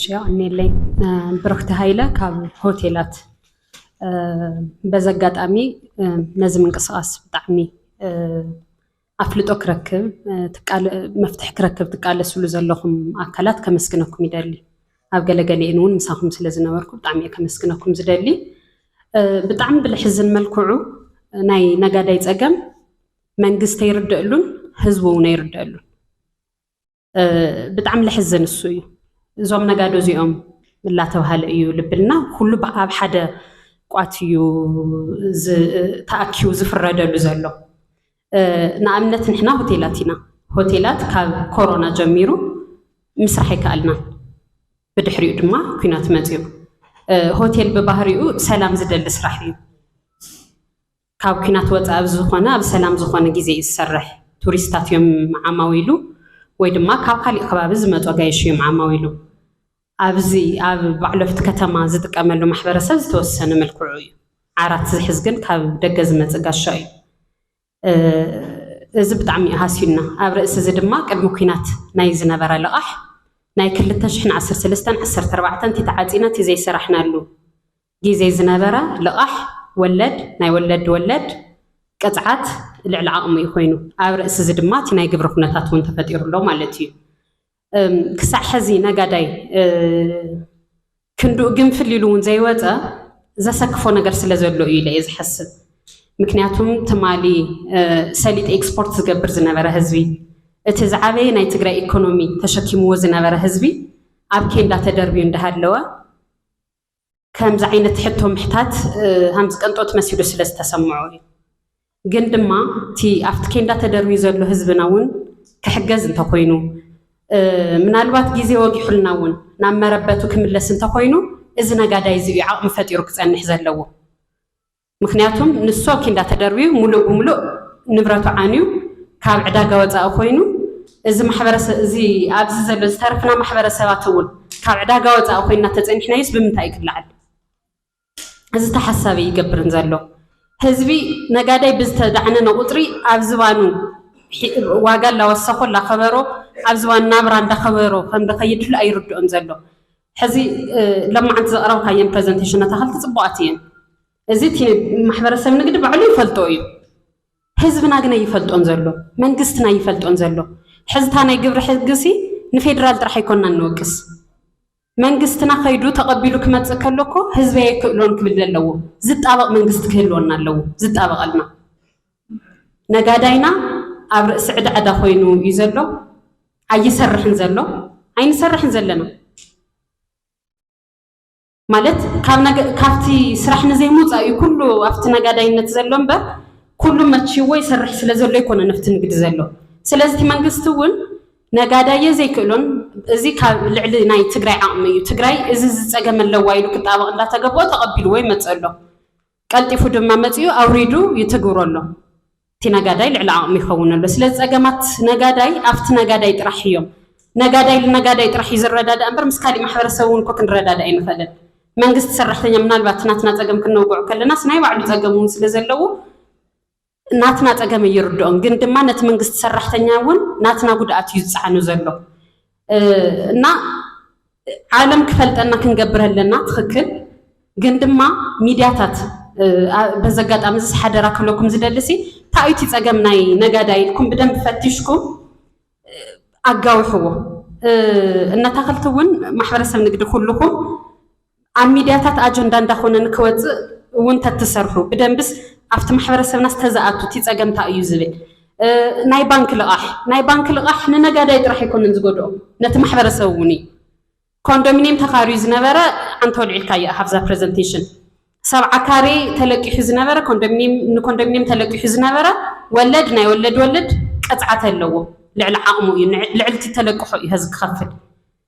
የቐንየለይ። ብሩኽቲ ሃይለ ካብ ሆቴላት። በዚ ኣጋጣሚ ነዚ ምንቅስቓስ ብጣዕሚ ኣፍልጦ ክረክብ፣ መፍትሒ ክረክብ ትቃለስሉ ዘለኹም ኣካላት ከመስግነኩም ይደሊ። ኣብ ገለገሊአን እውን ምሳኹም ስለ ዝነበርኩ ብጣዕሚ እየ ከመስግነኩም ዝደሊ። ብጣዕሚ ብልሕዝን መልክዑ ናይ ነጋዳይ ፀገም መንግስቲ ኣይርደእሉን፣ ህዝቡ እውን ኣይርደእሉን። ብጣዕሚ ለሕዝን እሱ እዩ። እዞም ነጋዶ እዚኦም እናተባሃለ እዩ ልብልና ኩሉ ኣብ ሓደ ቋት እዩ ተኣኪቡ ዝፍረደሉ ዘሎ። ንኣብነት ንሕና ሆቴላት ኢና። ሆቴላት ካብ ኮሮና ጀሚሩ ምስራሕ ኣይከኣልናን። ብድሕሪኡ ድማ ኲናት መፅዩ። ሆቴል ብባህሪኡ ሰላም ዝደሊ ስራሕ እዩ። ካብ ኲናት ወፃኢ ኣብ ዝኾነ ኣብ ሰላም ዝኾነ ግዜ እዩ ዝሰርሕ። ቱሪስታት እዮም ዓማዊሉ ወይ ድማ ካብ ካሊእ ከባቢ ዝመፁ ኣጋይሽ እዮም ዓማዊሉ። ኣብዚ ኣብ ባዕለፍቲ ከተማ ዝጥቀመሉ ማሕበረሰብ ዝተወሰነ መልክዑ እዩ። ዓራት ዝሕዝ ግን ካብ ደገ ዝመፅእ ጋሻ እዩ። እዚ ብጣዕሚ እዩ ሃስዩና። ኣብ ርእሲ እዚ ድማ ቅድሚ ኲናት ናይ ዝነበረ ልቓሕ ናይ ክልተ ሽሕን ዓሰርተ ሰለስተን ዓሰርተ ኣርባዕተን እቲ ተዓፂና እቲ ዘይሰራሕናሉ ግዜ ዝነበረ ልቓሕ ወለድ ናይ ወለድ ወለድ ቅፅዓት ልዕሊ ዓቕሙ እዩ ኮይኑ ኣብ ርእሲ እዚ ድማ እቲ ናይ ግብሪ ኩነታት እውን ተፈጢሩ ኣሎ ማለት እዩ። ክሳዕ ሕዚ ነጋዳይ ክንድኡ ግንፍል ኢሉ እውን ዘይወፀ ዘሰክፎ ነገር ስለ ዘሎ እዩ ኢለ እየ ዝሓስብ። ምክንያቱም ትማሊ ሰሊጥ ኤክስፖርት ዝገብር ዝነበረ ህዝቢ፣ እቲ ዝዓበየ ናይ ትግራይ ኢኮኖሚ ተሸኪምዎ ዝነበረ ህዝቢ ኣብ ኬንዳ ተደርብዩ እንዳሃለወ ከምዚ ዓይነት ሕቶ ምሕታት ሃምዚ ቀንጦት መሲሉ ስለ ዝተሰምዖ እዩ። ግን ድማ እቲ ኣብቲ ኬንዳ ተደርብዩ ዘሎ ህዝብና እውን ክሕገዝ እንተኮይኑ፣ ምናልባት ግዜ ወጊሑልና እውን ናብ መረበቱ ክምለስ እንተኮይኑ፣ እዚ ነጋዳይ እዚ እዩ ዓቕሚ ፈጢሩ ክፀንሕ ዘለዎ። ምክንያቱም ንሱ ኣብ ኬንዳ ተደርብዩ ሙሉእ ብሙሉእ ንብረቱ ዓንዩ ካብ ዕዳጋ ወፃኢ ኮይኑ፣ እዚ ማሕበረሰብ እዚ ኣብዚ ዘሎ ዝተረፍና ማሕበረሰባት እውን ካብ ዕዳጋ ወፃኢ ኮይና ተፀኒሕናዩስ ብምንታይ እዩ ክለዓል? እዚ ተሓሳቢ ይገብርን ዘሎ ህዝቢ ነጋዳይ ብዝተዳዕነነ ቁፅሪ ኣብ ዝባኑ ዋጋ እናወሰኮ እናኸበሮ ኣብ ዝባኑ ናብራ እንዳኸበሮ ከም ዝኸይድሉ ኣይርድኦን ዘሎ። ሕዚ ለማዓንቲ ዘቕረብካየን ፕሬዘንቴሽን ኣታኸልቲ ፅቡቓት እየን። እዚ እቲ ማሕበረሰብ ንግዲ ባዕሉ ይፈልጦ እዩ። ህዝብና ግን ኣይፈልጦን ዘሎ፣ መንግስትና ይፈልጦን ዘሎ። ሕዝታ ናይ ግብሪ ሕግሲ ንፌዴራል ጥራሕ ኣይኮንና እንወቅስ። መንግስትና ከይዱ ተቐቢሉ ክመፅእ ከሎ እኮ ህዝቢ ኣይክእሎን ክብል ዘለዎ ዝጣበቕ መንግስቲ ክህልወና ኣለዎ። ዝጣበቐልና ነጋዳይና ኣብ ርእሲ ዕዳ ዕዳ ኮይኑ እዩ ዘሎ። ኣይሰርሕን ዘሎ ኣይንሰርሕን ዘለና ማለት ካብቲ ስራሕ ንዘይምውፃእ እዩ ኩሉ ኣብቲ ነጋዳይነት ዘሎ እምበር ኩሉ መችዎ ይሰርሕ ስለ ዘሎ ይኮነ ነፍቲ ንግዲ ዘሎ። ስለዚ እቲ መንግስቲ እውን ነጋዳየ ዘይክእሎን እዚ ካብ ልዕሊ ናይ ትግራይ ዓቕሚ እዩ። ትግራይ እዚ ዝፀገም ኣለዋ ኢሉ ክጣበቕ እንዳተገበኦ ተቐቢልዎ ይመፅእ ኣሎ። ቀልጢፉ ድማ መፂኡ ኣውሪዱ ይትግብሮ ኣሎ። እቲ ነጋዳይ ልዕሊ ዓቕሚ ይኸውን ኣሎ። ስለዚ ፀገማት ነጋዳይ ኣብቲ ነጋዳይ ጥራሕ እዮም። ነጋዳይ ንነጋዳይ ጥራሕ እዩ ዝረዳዳእ እምበር ምስ ካሊእ ማሕበረሰብ እውን እኮ ክንረዳዳእ ኣይንኽእልን። መንግስቲ ሰራሕተኛ ምናልባት ናትና ፀገም ክነውግዖ ከለናስ ናይ ባዕሉ ፀገም እውን ስለ ዘለዎ ናትና ፀገም ኣይርድኦን። ግን ድማ ነቲ መንግስቲ ሰራሕተኛ እውን ናትና ጉድኣት እዩ ዝፀዓኑ ዘሎ እና ዓለም ክፈልጠና ክንገብር ኣለና። ትኽክል። ግን ድማ ሚድያታት በዚ ኣጋጣሚ እዚ ሓደራ ክብለኩም ዝደሊ ሲ እንታይ እዩ እቲ ፀገም ናይ ነጋዳይ ኢልኩም ብደንብ ፈቲሽኩም ኣጋውሕዎ። እነታኸልቲ እውን ማሕበረሰብ ንግዲ ኩልኹም ኣብ ሚድያታት ኣጀንዳ እንዳኾነ ንክወፅእ እውን ተትሰርሑ ብደንብስ ኣብቲ ማሕበረሰብና ዝተዘኣቱ እቲ ፀገም እንታይ እዩ ዝብል ናይ ባንክ ልቓሕ ናይ ባንክ ልቓሕ ንነጋዳይ ጥራሕ ኣይኮነን ዝጎድኦ ነቲ ማሕበረሰብ እውን እዩ። ኮንዶሚኒየም ተኻርዩ ዝነበረ ኣንተ ወልዒልካዮ ኣብዛ ፕሬዘንቴሽን ሰብዓ ካሬ ተለቂሑ ዝነበረ ኮንዶሚኒየም ንኮንዶሚኒየም ተለቂሑ ዝነበረ ወለድ ናይ ወለድ ወለድ ቅፅዓት ኣለዎ። ልዕሊ ዓቕሙ እዩ ልዕልቲ ተለቅሖ እዩ ህዝቢ ክኸፍል።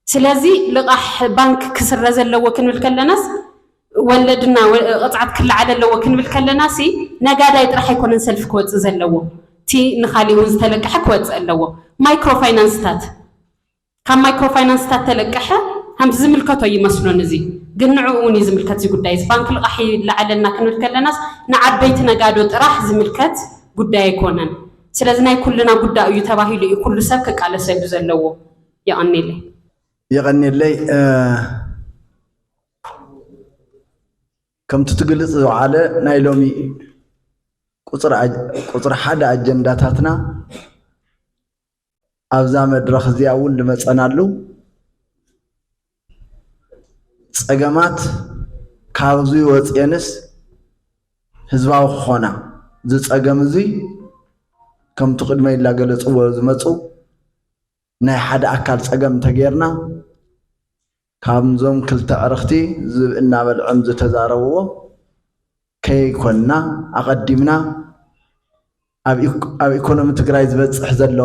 ስለዚ ልቓሕ ባንክ ክስረ ዘለዎ ክንብል ከለናስ ወለድና ቅፅዓት ክለዓል ኣለዎ ክንብል ከለና ሲ ነጋዳይ ጥራሕ ኣይኮነን ሰልፊ ክወፅእ ዘለዎ እቲ ንካሊእ እውን ዝተለቀሐ ክወፅእ ኣለዎ። ማይክሮ ፋይናንስታት ካብ ማይክሮ ፋይናንስታት ተለቀሐ ከምዚ ዝምልከቶ ይመስሎን እዚ ግን ንዕኡ እውን እዩ ዝምልከት እዚ ጉዳይ እዚ ባንክ ልቓሕ ይለዓለና ክንብል ከለናስ ንዓበይቲ ነጋዶ ጥራሕ ዝምልከት ጉዳይ ኣይኮነን። ስለዚ ናይ ኩልና ጉዳይ እዩ ተባሂሉ እዩ ኩሉ ሰብ ክቃለሰሉ ዘለዎ። የቐኒለይ። የቐንየለይ። ከምቲ ትግልጽ ዝወዓለ ናይ ሎሚ ቁጽሪ ኣጀ-፣ ቁጽሪ ሓደ ኣጀንዳታትና ኣብዛ መድረኽ እዚኣ እውን ዝመጸናሉ ጸገማት ካብዚ ወጽየንስ ህዝባዊ ክኾና፣ እዚ ጸገም እዚ ከምቲ ቅድመ ኢላ ገለጽዎ ዝመጹ ናይ ሓደ ኣካል ጸገም እንተጌርና፣ ካብዞም ክልተ ዕርኽቲ ዝብኢ እናበልዖም ዝተዛረብዎ ከይኮንና፣ ኣቐዲምና ኣብ ኢኮ-፣ ኣብ ኢኮኖሚ ትግራይ ዝበጽሕ ዘሎ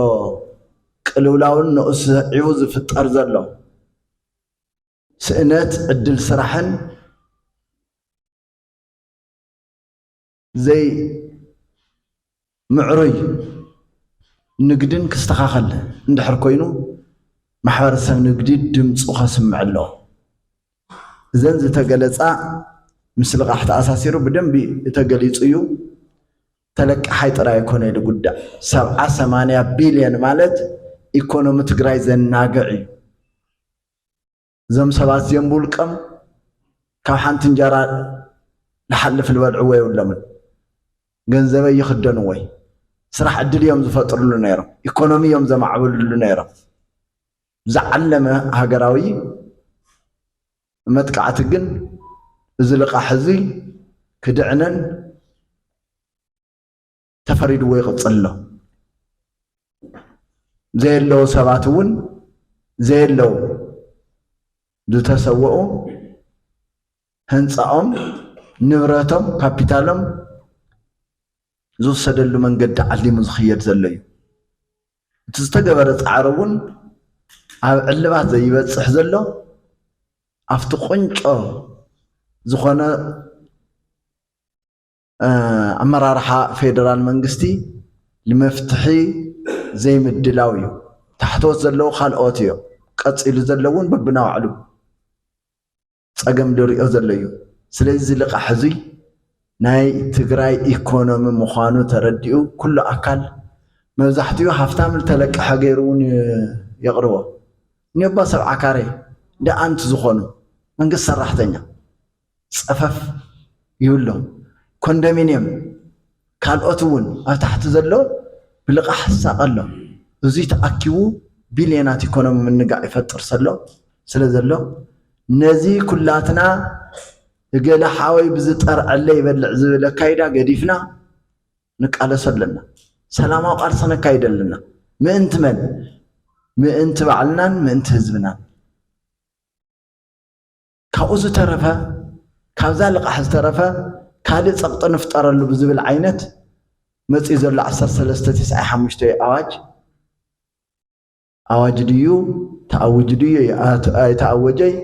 ቅልውላውን ንኡ ስዒቡ ዝፍጠር ዘሎ ስእነት ዕድል ስራሕን ዘይምዕሩይ ንግድን ክስተኻኸል እንድሕር ኮይኑ፣ ማሕበረሰብ ንግዲ ድምፁ ከስምዕ ኣለዎ። እዘን ዝተገለፃ ምስ ልቓሕ ተኣሳሲሩ ብደንቢ እተገሊፁ እዩ። ተለቃሓይ ጥራይ ኣይኮነ ኢሉ ጉዳእ። ሰብዓ ሰማንያ ቢልዮን ማለት ኢኮኖሚ ትግራይ ዘናግዕ እዩ። እዞም ሰባት እዚኦም ብውልቀም ካብ ሓንቲ እንጀራ ዝሓልፍ ዝበልዕዎ የብሎምን። ገንዘበይ ይኽደንዎ እዩ። ስራሕ ዕድል እዮም ዝፈጥርሉ ነይሮም። ኢኮኖሚ እዮም ዘማዕብልሉ ነይሮም። ዝዓለመ ሃገራዊ መጥቃዕቲ ግን እዚ ልቓሕ እዚ ክድዕነን ተፈሪድዎ ይቕጽል ኣሎ። ዘየለዉ ሰባት እውን ዘየለዉ ዝተሰወኡ ህንፃኦም፣ ንብረቶም፣ ካፒታሎም ዝውሰደሉ መንገዲ ዓሊሙ ዝኽየድ ዘሎ እዩ። እቲ ዝተገበረ ፃዕሪ እውን ኣብ ዕልባት ዘይበፅሕ ዘሎ ኣብቲ ቁንጮ ዝኾነ እ፣ ኣመራርሓ ፌደራል መንግስቲ ንመፍትሒ ዘይምድላው እዩ። ታሕተዎት ዘለዉ ካልኦት እዮም። ቀፂሉ ዘሎ እውን በብናባዕሉ ፀገም ዝሪኦ ዘሎ እዩ። ስለዚ እዚ ልቓሕ እዚ ናይ ትግራይ ኢኮኖሚ ምዃኑ ተረዲኡ ኩሉ ኣካል መብዛሕትኡ ሃፍታም ዝተለቀሐ ገይሩ እውን የቕርቦ። እኒኦባ ሰብዓ ካሬ ደኣ ኣንቲ ዝኾኑ መንግስቲ ሰራሕተኛ ጸፈፍ ይብሎ። ኮንዶሚንየም ካልኦት እውን ኣብ ታሕቲ ዘሎ ብልቓሕ ዝሳቐ ኣሎ። እዙይ ተኣኪቡ ቢልዮናት ኢኮኖሚ ምንጋዕ ይፈጥር ሰሎ-፣ ስለ ዘሎ ነዚ ኩላትና እገለ ሓወይ ብዝጠርዐለ ይበልዕ ዝብል ኣካይዳ ገዲፍና ንቃለሶ ኣለና። ሰላማዊ ቃልሲ ነካይድ ኣለና። ምእንቲ መን? ምእንቲ ባዕልናን ምእንቲ ህዝብናን። ካብኡ ዝተረፈ፣ ካብዛ ልቓሕ ዝተረፈ ካልእ ጸቕጢ ንፍጠረሉ ብዝብል ዓይነት መጺኡ ዘሎ ዓሰርተ ሰለስተ ተስዓይ ሓሙሽተ ኣዋጅ፣ ኣዋጅ ድዩ ተኣዊጁ ድዩ ኣይተ-፣ ኣይተኣወጀይ፣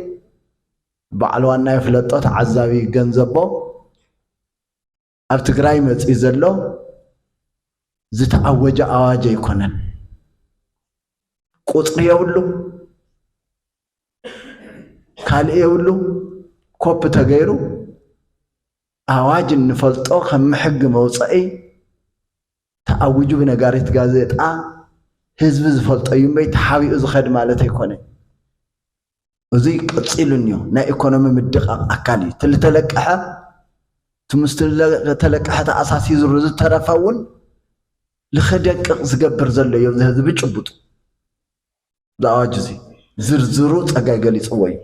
በዓል ዋና ይፍለጦ፣ ተዓዛቢ ይገንዘቦ። ኣብ ትግራይ መጺኡ ዘሎ ዝተኣወጀ ኣዋጅ ኣይኮነን። ቁጽሪ የብሉ፣ ካልእ የብሉ። ኮፒ ተገይሩ ኣዋጅ እንፈልጦ ከም ሕጊ መውፀኢ ተኣዊጁ ብነጋሪት ጋዜጣ ህዝቢ ዝፈልጦ እዩ እምበይ ተሓቢኡ ዝኸድ ማለት ኣይኮነን። እዙይ ቀፂሉ እኒኦ ናይ ኢኮኖሚ ምድቓቕ ኣካል እዩ። እቲ ዝተለቀሐ፣ እቲ ምስ ዝተለቀሐ ተኣሳሲሩ ዝተረፈ እውን ልኽደቅቕ ዝገብር ዘሎ እዩ። እዚ ህዝቢ ጭቡጡ እዚ ኣዋጅ እዚ ዝርዝሩ ፀጋይ ገሊፅዎ እዩ።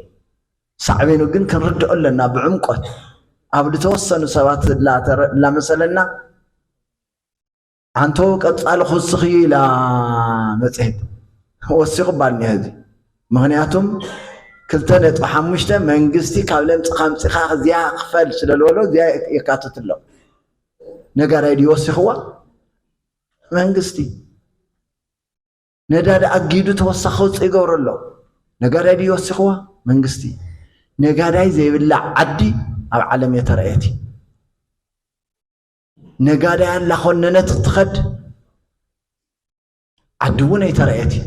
ሳዕቤኑ ግን ክንርድኦ ኣለና ብዕምቆት። ኣብ ዝተወሰኑ ሰባት ዝላተረ-፣ ላመሰለና ኣንቶ ቀጻሊ ክውስኽ እዩ ኢላ መጽሔት። ወሲኹ ባል እኒሀ እዚ። ምኽንያቱም ክልተ ነጥቢ ሓሙሽተ መንግስቲ ካብ ለምጽኻ ኣምጺኻ እዚኣ ክፈል ስለ ዝበሎ እዚኣ የካትት ኣሎ። ነጋዳይ ድዩ ወሲኽዋ? መንግስቲ። ነዳዲ ኣጊዱ ተወሳኺ ክወጽእ ይገብሮ ኣሎ። ነጋዳይ ድዩ ወሲኽዋ? መንግስቲ። ነጋዳይ ዘይብላ ዓዲ ኣብ ዓለም የተረኣየት እዩ። ነጋዳይ ኣላኾነነት ትኸድ ዓዲ እውን ኣይተረኣየት እዩ።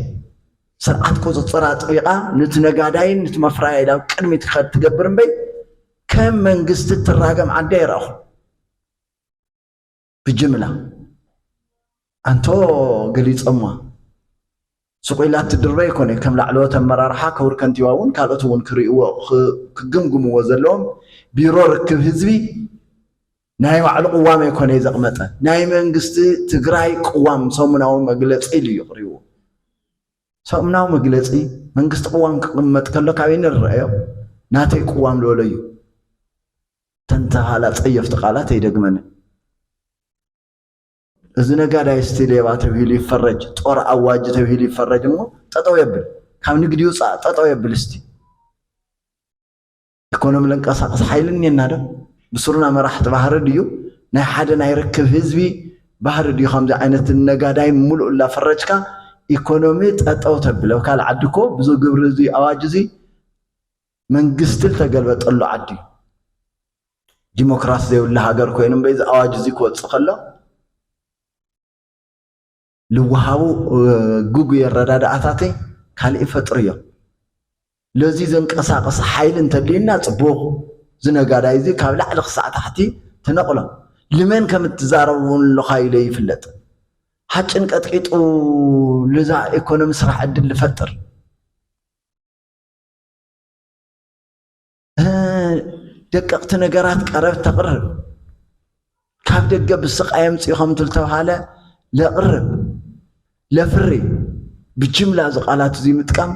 ስርዓት ቁፅፅር ኣጥቢቓ ንቲ ነጋዳይን ንቲ መፍረያይን ኣብ ቅድሚት ክኸድ ትገብር እምበይ ከም መንግስቲ ትራገም ዓዲ ኣይረኣኹ። ብጅምላ ኣንቶ ገሊፆማ። ስቕ ኢላ እትድርበ ኣይኮነ። ከም ላዕለዎት ኣመራርሓ፣ ክቡር ከንቲባ እውን ካልኦት እውን ክርእይዎ፣ ክ-፣ ክግምግምዎ ዘለዎም፣ ቢሮ ርክብ ህዝቢ ናይ ባዕሉ ቅዋም ኣይኮነ ዘቕመጠ፣ ናይ መንግስቲ ትግራይ ቅዋም ሰሙናዊ መግለፂ ኢሉ እዩ ኣቕሪብዎ። ሰሙናዊ መግለፂ መንግስቲ ቅዋም ክቕመጥ ከሎ ካበይ ንረኣዮ? ናተይ ቅዋም ዝበሎ እዩ። ተንተሃላ ጸየፍቲ ቃላት ኣይደግመንን። እዚ ነጋዳይ እስቲ ሌባ ተብሂሉ ይፈረጅ፣ ጦር ኣዋጅ ተብሂሉ ይፈረጅ እሞ ጠጠው የብል። ካብ ንግዲ ይውጻእ፣ ጠጠው የብል እስቲ። ኢኮኖሚ ለንቀሳቕስ ሓይሊ እኒኤና ዶ? ብስሩና መራሕቲ ባህሪ ድዩ? ናይ ሓደ ናይ ርክብ ህዝቢ ባህሪ ድዩ? ከምዚ ዓይነት ነጋዳይ ሙሉእ እናፈረጅካ ኢኮኖሚ ጠጠው ተብል። ኣብ ካልእ ዓዲ እኮ ብዚ ግብሪ እዚ ኣዋጅ እዚ መንግስቲ ዝተገልበጠሉ ዓዲ እዩ። ዲሞክራሲ ዘይብሉ ሃገር ኮይኑ እምበይ እዚ ኣዋጅ እዚ ክወፅእ ከሎ ልወሃቡ፣ እ፣ ግጉይ ኣረዳድኣታተይ ካልእ ይፈጥሩ እዮም። ለዚ ዘንቀሳቕስ ሓይሊ እንተልዩና ጽቡቕ፣ እዚ ነጋዳይ እዚ ካብ ላዕሊ ክሳዕ ታሕቲ ትነቕሎ። ልመን ከም እትዛረብ እውን ኣለኻ ኢለ ይፍለጥ። ሓጭን ቀጥቂጡ ልዛ ኢኮኖሚ ስራሕ ዕድል ልፈጥር። እ፣ ደቀቕቲ ነገራት ቀረብ ተቕርብ። ካብ ደገ ብስቓይ ኣምጺኡ ከምቲ ዝተባሃለ ለቕርብ፣ ለፍሪ፣ ብጅምላ እዚ ቃላት እዚ ምጥቃም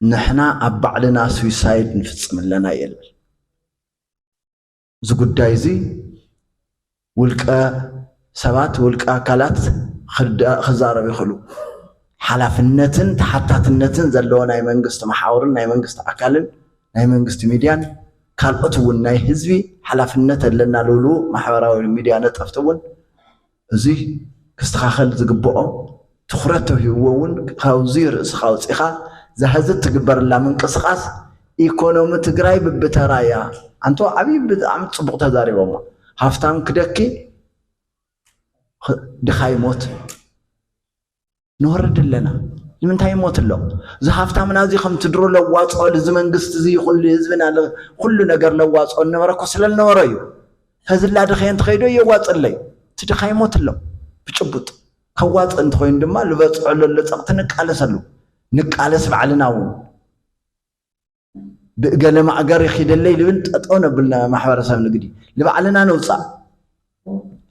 ንሕና ኣብ ባዕልና ስዊሳይድ ንፍጽም ኣለና የብል። እዚ ጉዳይ እዚ ውልቀ ሰባት፣ ውልቀ ኣካላት ክዳ-፣ ክዛረቡ ይኽእሉ። ሓላፍነትን ተሓታትነትን ዘለዎ ናይ መንግስቲ መሓውርን ናይ መንግስቲ ኣካልን ናይ መንግስቲ ሚድያን ካልኦት እውን ናይ ህዝቢ ሓላፍነት ኣለና ዝብሉ ማሕበራዊ ሚድያ ነጠፍቲ እውን እዚ ክስተኻኸል ዝግብኦ ትኹረት ተዋሂብዎ እውን ካብዚ ርእስኻ ኣውፂእኻ እዛ ሕዚ እትግበረላ ምንቅስቓስ ኢኮኖሚ ትግራይ ብብተራ እያ። ኣንቶ ዓብዪ ብጣዕሚ ፅቡቕ ተዛሪቦሞ። ሃፍታም ክደኪ ኽ-፣ ድኻ ይሞት። ንወርድ ኣለና። ንምንታይ ይሞት ኣሎ? እዚ ሃፍታምና እዚ ከምቲ ድሮ ለዋፅኦ፣ እዚ መንግስቲ እዚ ይኹን ህዝብና ለ-፣ ኩሉ ነገር ለዋፅኦ ዝነበረ እኮ ስለ ዝነበረ እዩ። ሕዚ ላድኸየ እንተኸይዶ የዋፅለይ። እቲ ድኻ ይሞት ኣሎ። ብጭቡጥ ከዋፅእ እንተኾይኑ ድማ ልበፅዖ ለሎ ፀቕጢ ንቃለሰሉ። ንቃለስ ባዕልና እውን። ብእገለ ማእገር ይኺደለይ ልብል ጠጠው ነብል ማሕበረሰብ ንግዲ። ልባዕልና ነውፃእ።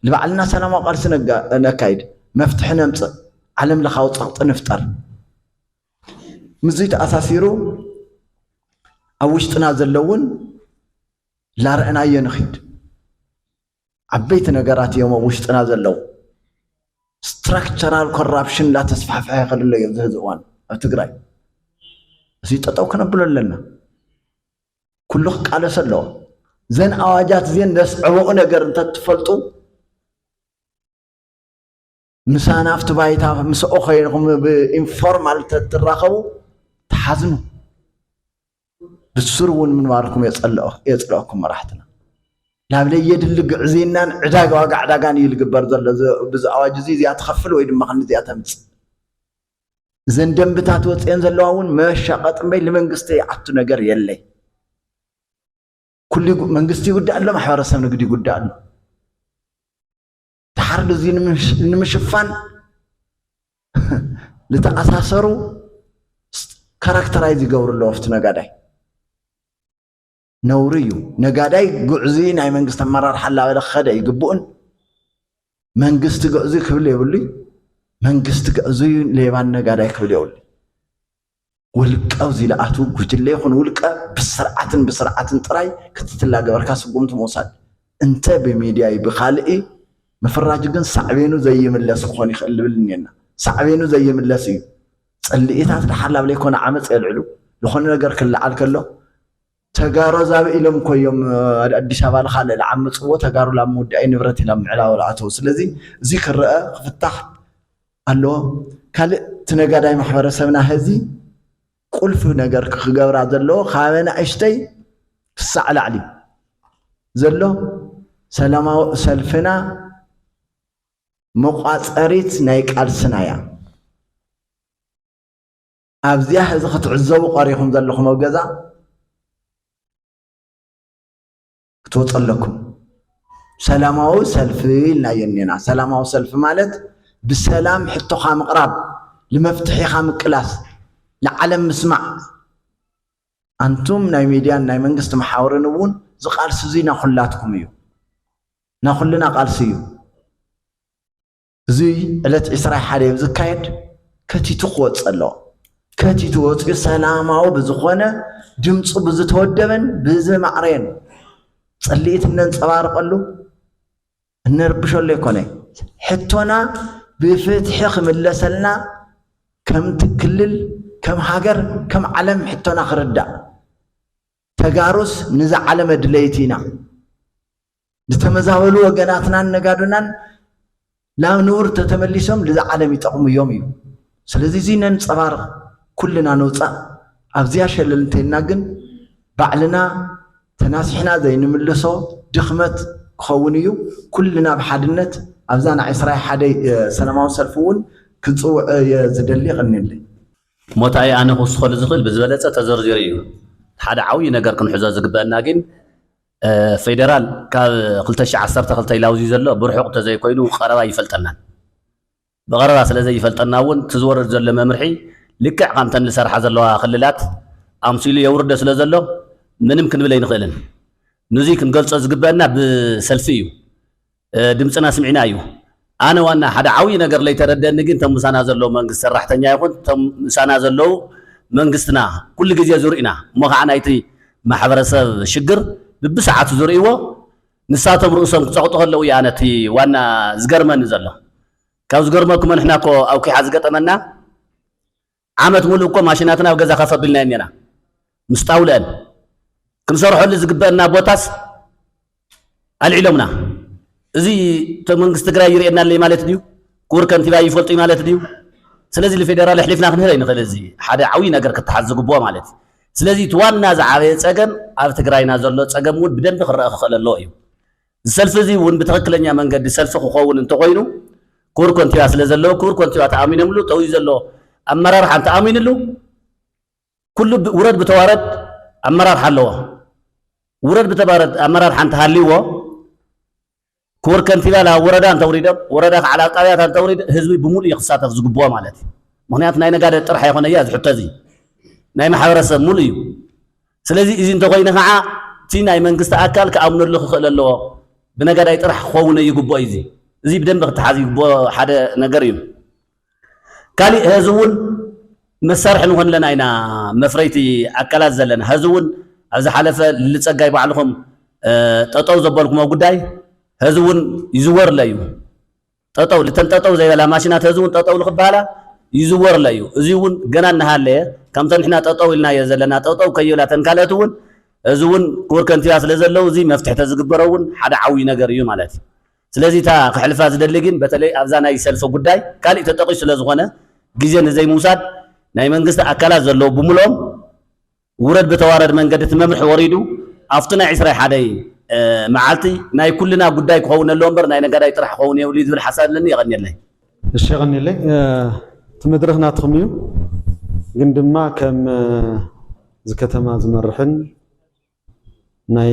ልባዕልና ሰላማዊ ቃልሲ ነጋ-፣ ነካይድ። መፍትሒ ነምፅእ። ዓለም ለኻዊ ፀቕጢ ንፍጠር። ምስዚ ተኣሳሲሩ ኣብ ውሽጥና ዘለውን ላረእናዮ ንኺድ። ዓበይቲ ነገራት እዮም ኣብ ውሽጥና ዘለዉ። ስትራክቸራል ኮራፕሽን እንዳተስፋሕፈሐ ይኸድ ኣሎ እዩ ኣብዚ ሕዚ እዋን ኣብ ትግራይ። እዚ ጠጠው ከነብሎ ኣለና። ኩሉ ክቃለስ ኣለዎ። ዘን ኣዋጃት እዚአን ዘስዕበኦ ነገር እንተትፈልጡ፣ ምሳና ኣብቲ ባይታ ምስኦ ኮይንኹም ብኢንፎርማል ተትራኸቡ ትሓዝኑ። ብስሩ እውን ምንባርኩም የጸልኦ-፣ የጽልኦኩም መራሕትና። ናብ ለየድሊ ግዕዝይናን ዕዳጋ ዋጋ ዕዳጋን እዩ ዝግበር ዘሎ። እዚ፣ ብዚ ኣዋጅ እዚ እዚኣ ትኸፍል ወይ ድማ ክንዲ እዚኣ ተምጽእ። እዘን ደንብታት ወፅየን ዘለዋ እውን መሻቐጥ እምበይ ንመንግስቲ ይኣቱ ነገር የለይ። ኩሉ ይጉ-፣ መንግስቲ ይጉዳእ ኣሎ፣ ማሕበረሰብ ንግዲ ይጉዳእ ኣሎ። ድሓር እዚ ንምሽ-፣ ንምሽፋን ዝተኣሳሰሩ ስ-፣ ካራክተራይዝ ይገብሩ ኣለዉ ኣብቲ ነጋዳይ። ነውሪ እዩ። ነጋዳይ ግዕዙይ ናይ መንግስቲ ኣመራርሓ እናበለ ክኸደ ይግብኡን መንግስቲ ግዕዙይ ክብል የብሉይ። መንግስቲ ግዕዙይ ሌባን ነጋዳይ ክብል የብሉይ። ውልቀ ኣብዚ ለኣቱ ጉጅለ ይኹን ውልቀ ብስርዓትን ብስርዓትን ጥራይ ክትትል እናገበርካ ስጉምቲ ምውሳድ። እንተ ብሚድያ እዩ ብኻልእ እዩ ምፍራጅ ግን ሳዕቤኑ ዘይምለስ ክኾን ይኽእል ልብል እኒአና። ሳዕቤኑ ዘይምለስ እዩ። ጽልኢታት ድሓር ላብ ለይኮነ ዓመፅ የልዕሉ። ዝኾነ ነገር ክለዓል ከሎ ተጋሩ ዛብ ኢሎም እኮ እዮም፣ እ፣ ኣዲስ ኣበባ ንኻልእ ዝዓመፅዎ ተጋሩ ላብ ምውዳእ ንብረት ኢሎም ምዕላው ዝኣተው። ስለዚ እዚ ክረአ ክፍታሕ ኣለዎ። ካልእ እቲ ነጋዳይ ማሕበረሰብና ሕዚ ቁልፊ ነገር ክገብራ ዘለዎ ካብ ንእሽተይ ክሳዕ ላዕሊ ዘሎ ሰላማዊ ሰልፍና መቋፀሪት ናይ ቃልስና እያ። ኣብዚኣ ሕዚ ክትዕዘቡ ቀሪኹም ዘለኹም ኣብ ገዛ ክትወፁ ኣለኩም። ሰላማዊ ሰልፊ ኢልናዮ እኒና። ሰላማዊ ሰልፊ ማለት ብሰላም ሕቶኻ ምቕራብ፣ ንመፍትሒ ኢኻ ምቅላስ፣ ንዓለም ምስማዕ። ኣንቱም ናይ ሚድያን ናይ መንግስቲ መሓውርን እውን ዝቃልሱ እዚ ናኹላትኩም እዩ፣ ናኹልና ቃልሲ እዩ። እዚ ዕለት ዕስራ ሓደ ኣብ ዝካየድ ከቲቱ ክወፅእ ኣለዎ። ከቲቱ ወፂኡ ሰላማዊ ብዝኾነ ድምፁ ብዝተወደበን ብዝማዕረየን ፅልኢት እነንፀባርቀሉ እነርብሸሉ ኣይኮነ። ሕቶና ብፍትሒ ክምለሰልና ከም ክልል፣ ከም ሃገር፣ ከም ዓለም ሕቶና ክርዳእ። ተጋሩስ ንዛ ዓለም ኣድለይቲ ኢና። ዝተመዛበሉ ወገናትናን ነጋዶናን ናብ ንቡር ተተመሊሶም ልዛ ዓለም ይጠቕሙ እዮም እዩ። ስለዚ እዚ ነንፀባርቕ ኩልና ንውፃእ። ኣብዚያ ሸለል እንተይልና ግን ባዕልና ተናሲሕና ዘይንምልሶ ድኽመት ክኸውን እዩ። ኩልና ብሓድነት ኣብዛ ናይ ዕስራ ሓደ ሰላማዊ ሰልፊ እውን ክንፅውዕ እየ ዝደሊ። ይቐንየለይ። ሞታይ ኣነ ክውስኸሉ ዝኽእል ብዝበለፀ ተዘርዚሩ እዩ። ሓደ ዓብዪ ነገር ክንሕዞ ዝግበአና ግን እ፣ ፌደራል ካብ ክልተ ሽሕ ዓሰርተ ክልተ ኢላውዚ ዘሎ ብርሑቕ ተዘይኮይኑ ቀረባ ይፈልጠናን። ብቐረባ ስለ ዘይፈልጠና እውን እቲ ዝወርድ ዘሎ መምርሒ ልክዕ ከምተን ዝሰርሓ ዘለዋ ክልላት ኣምሲሉ የውርዶ ስለ ዘሎ ምንም ክንብል ኣይንኽእልን። ንዙይ ክንገልጾ ዝግበአና ብሰልፊ እዩ። እ፣ ድምፅና ስሚዕና እዩ። ኣነ ዋና ሓደ ዓብዪ ነገር ለይተረደኒ ግን እቶም ምሳና ዘለዉ መንግስቲ ሰራሕተኛ ይኹን እቶም ምሳና ዘለዉ መንግስትና ኩሉ ግዜ ዝርእዩና እሞ ከዓ ናይቲ ማሕበረሰብ ሽግር ብብሰዓቱ ዝርእይዎ ንሳቶም ርእሶም ክፀቕጡ ከለዉ እዩ ኣነ እቲ ዋና ዝገርመኒ ዘሎ። ካብ ዝገርመኩም ንሕና እኮ ኣብ ኲሓ ዝገጠመና ዓመት ሙሉእ እኮ ማሽናትና ኣብ ገዛ ከፍ ኣቢልና እኒና ምስ ጣውለአን ክንሰርሐሉ ዝግበአና ቦታስ ኣልዒሎምና። እዚ እቶ መንግስቲ ትግራይ ይርእየና ኣለይ ማለት ድዩ? ክቡር ከንቲባ ይፈልጡ ማለት ድዩ? ስለዚ ንፌደራል ኣሕሊፍና ክንህብ ኣይንኽእል። እዚ ሓደ ዓብዪ ነገር ክተሓዝ ዝግብኦ ማለት እዩ። ስለዚ እቲ ዋና ዝዓበየ ፀገም ኣብ ትግራይና ዘሎ ፀገም እውን ብደንቢ ክረአ ክኽእል ኣለዎ እዩ። እዚ ሰልፊ እዚ እውን ብትኽክለኛ መንገዲ ሰልፊ ክኸውን እንተኾይኑ ክቡር ከንቲባ ስለ ዘለዎ ክቡር ከንቲባ ተኣሚኖምሉ ጠውዩ ዘሎ ኣመራርሓ እንተኣሚንሉ ኩሉ ብ-፣ ውረድ ብተዋረድ ኣመራርሓ ኣለዎ። ውረድ ብተዋረድ ኣመራርሓ እንተሃልይዎ ክቡር ከንቲባ ላብ ወረዳ እንተውሪዶም ወረዳ ከዓ ላብ ጣብያታት እንተውሪድ ህዝቢ ብምሉእ እዩ ክሳተፍ ዝግብኦ ማለት እዩ። ምክንያቱ ናይ ነጋደ ጥራሕ ኣይኮነ እያ ዝሕቶ እዚ ናይ ማሕበረሰብ ሙሉእ እዩ። ስለዚ እዚ እንተኮይነ ከዓ እቲ ናይ መንግስቲ ኣካል ክኣምነሉ ክኽእል ኣለዎ። ብነጋዳይ ጥራሕ ክኸውን ይግብኦ እዩ። እዚ እዚ ብደንቢ ክተሓዝ ይግብኦ ሓደ ነገር እዩ። ካሊእ ህዚ እውን መሳርሒ ንኾንለና ኢና መፍረይቲ ኣካላት ዘለና። ህዚ እውን ኣብ ዝሓለፈ ልጸጋይ ባዕልኹም፣ እ፣ ጠጠው ዘበልኩሞ ጉዳይ ህዚ እውን ይዝወርለ እዩ። ጠጠው፣ ልተን ጠጠው ዘይበላ ማሽናት ህዚ እውን ጠጠው ልክበሃላ ይዝወርለ እዩ። እዚ እውን ገና እናሃለየ፣ ከምተን ንሕና ጠጠው ኢልናዮ ዘለና ጠጠው ከይብላ ተን ካልኦት እውን፣ እዚ እውን ክቡር ከንቲባ ስለ ዘለዉ፣ እዚ መፍትሒ ተዝግበሮ እውን ሓደ ዓብዪ ነገር እዩ ማለት እዩ። ስለዚ እታ ክሕልፋ ዝደሊ ግን በተለይ ኣብዛ ናይ ሰልፊ ጉዳይ ካሊእ ተጠቒሱ ስለ ዝኾነ ግዜ ንዘይምውሳድ ናይ መንግስቲ ኣካላት ዘለዉ ብምልኦም ውረድ ብተዋረድ መንገዲ እቲ መምርሒ ወሪዱ ኣብቲ ናይ ዕስራ ሓደ መዓልቲ ናይ ኩልና ጉዳይ ክኸውን ኣለዎ እምበር ናይ ነጋዳይ ጥራሕ ክኸውን የብሉ ዝብል ሓሳብ ኣለኒ። የቐንየለይ። እሺ፣ የቐንየለይ። እቲ መድረኽ ናትኹም እዩ፣ ግን ድማ ከም እዚ ከተማ ዝመርሕን ናይ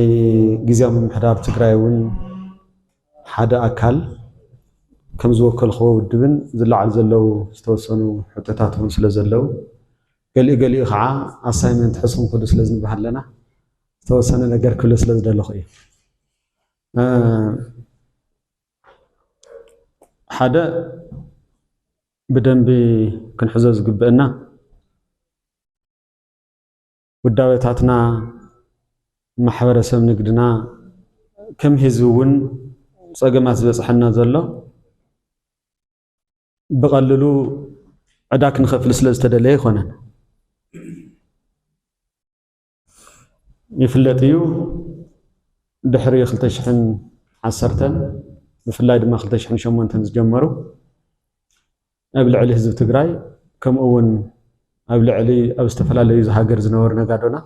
ግዝያዊ ምምሕዳር ትግራይ እውን ሓደ ኣካል ከም ዝወከልክዎ ውድብን ዝለዓል ዘለዉ ዝተወሰኑ ሕቶታት እውን ስለ ዘለዉ ገሊኡ ገሊኡ ከዓ ኣሳይመንት ሕዝኩም ክዱ ስለ ዝንበሃል ኣለና ዝተወሰነ ነገር ክብለ ስለ ዝደለኹ እዩ። እ፣ ሓደ ብደንቢ ክንሕዞ ዝግብአና ውዳበታትና፣ ማሕበረሰብ ንግድና፣ ከም ህዝቢ እውን ፀገማት ዝበፅሐና ዘሎ ብቐልሉ ዕዳ ክንኸፍል ስለ ዝተደለየ ኣይኮነን። ይፍለጥ እዩ፣ ድሕሪ ክልተ ሽሕን ዓሰርተን ብፍላይ ድማ ክልተ ሽሕን ሸሞንተን ዝጀመሩ ኣብ ልዕሊ ህዝቢ ትግራይ ከምኡ እውን ኣብ ልዕሊ ኣብ ዝተፈላለዩ ሃገር ዝነበሩ ነጋዶና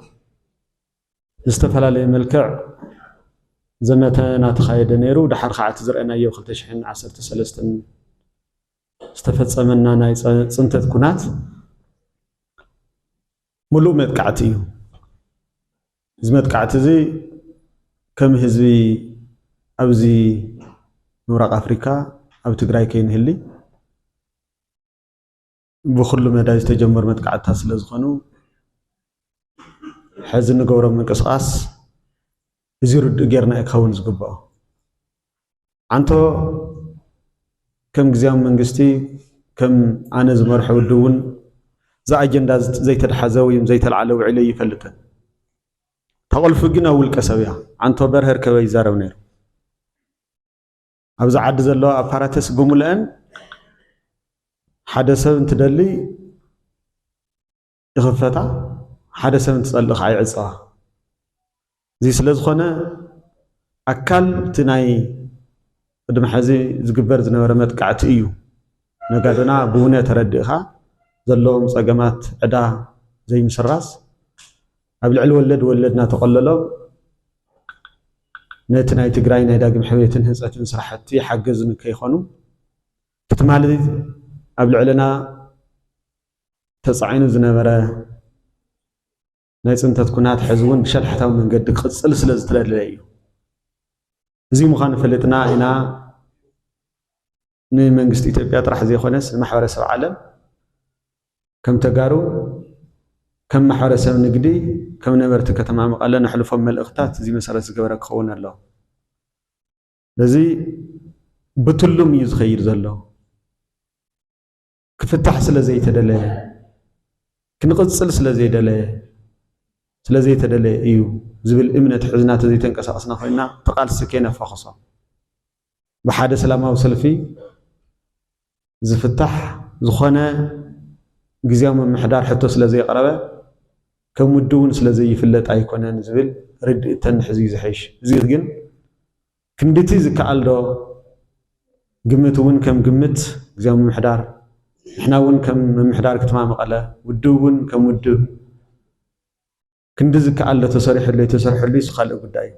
ዝተፈላለየ መልክዕ ዘመተ እናተኻየደ ነይሩ። ድሓር ከዓ እቲ ዝረአናዮ ክልተ ሽሕን ዓሰርተ ሰለስተን ዝተፈጸመና ናይ ጸ-፣ ጽንተት ኩናት ምሉእ መጥቃዕቲ እዩ። እዚ መጥቃዕቲ እዚ ከም ህዝቢ ኣብዚ ምብራቕ ኣፍሪካ ኣብ ትግራይ ከይንህሊ ብኹሉ መዳይ ዝተጀመሩ መጥቃዕትታት ስለ ዝኾኑ፣ ሕዚ ንገብሮ ምንቅስቓስ እዚ ርዱእ ጌርና እዩ ክኸውን ዝግብኦ። ዓንቶ ከም ግዝያዊ መንግስቲ፣ ከም ኣነ ዝመርሖ ውድብ እውን እዚ ኣጀንዳ እዚ ዘይተድሓዘ ወይ ዘይተልዓለ ውዒሉ ኣይፈልጥን። ተቐልፉ ግን ኣብ ውልቀ ሰብ እያ። ዓንቶ በርሀ ርከበ ይዛረብ ነይሩ። ኣብዚ ዓዲ ዘለዋ ኣፓራተስ ብምልአን ሓደ ሰብ እንትደሊ ይኽፈታ፣ ሓደ ሰብ እንትጸልእ ከዓ ይዕጸዋ። እዚ ስለ ዝኾነ ኣካል እቲ ናይ ቅድሚ ሕዚ ዝግበር ዝነበረ መጥቃዕቲ እዩ። ነጋዶና ብውነ ተረዲእኻ ዘለዎም ጸገማት ዕዳ ዘይምስራዝ ኣብ ልዕሊ ወለድ ወለድ እናተቐለሎም ነቲ ናይ ትግራይ ናይ ዳግም ሕውየትን ህንጸትን ስራሕቲ ሓገዝን ከይኾኑ ትማሊ ኣብ ልዕልና ተጻዒኑ ዝነበረ ናይ ጽንተት ኩናት ሕዚ እውን ብሸልሓታዊ መንገዲ ክቕጽል ስለ ዝተደለየ እዩ። እዚ ምዃኑ ፈሊጥና ኢና ንመንግስቲ ኢትዮጵያ ጥራሕ ዘይኮነስ ንማሕበረሰብ ዓለም ከም ተጋሩ፣ ከም ማሕበረሰብ ንግዲ፣ ከም ነበርቲ ከተማ መቐለ ነሕልፎም መልእኽትታት እዚ መሰረት ዝገበረ ክኸውን ኣለዎ። በዚ ብትሉም እዩ ዝኸይድ ዘሎ። ክፍታሕ ስለ ዘይተደለየ፣ ክንቕጽል ስለ ዘይደለየ፣ ስለ ዘይተደለየ እዩ ዝብል እምነት ሒዝና ተዘይተንቀሳቐስና ኮይና፣ እቲ ቃልሲ ከይነፋኽሶ። ብሓደ ሰላማዊ ሰልፊ ዝፍታሕ ዝኾነ ግዝያዊ ምምሕዳር ሕቶ ስለ ዘየቕረበ፣ ከም ውድብ እውን ስለ ዘይፍለጥ ኣይኮነን ዝብል ርድኢት ተንሕዝ እዩ ዝሕሽ። እዚ ግን ክንድቲ ዝከኣል ዶ? ግምት እውን ከም ግምት ግዝያዊ ምምሕዳር፣ ንሕና እውን ከም ምምሕዳር ከተማ መቐለ፣ ውድብ እውን ከም ውድብ፣ ክንዲ ዝከኣል ዶ ተሰሪሑሉ ኣይተሰርሐሉ፣ እሱ ካልእ ጉዳይ እዩ።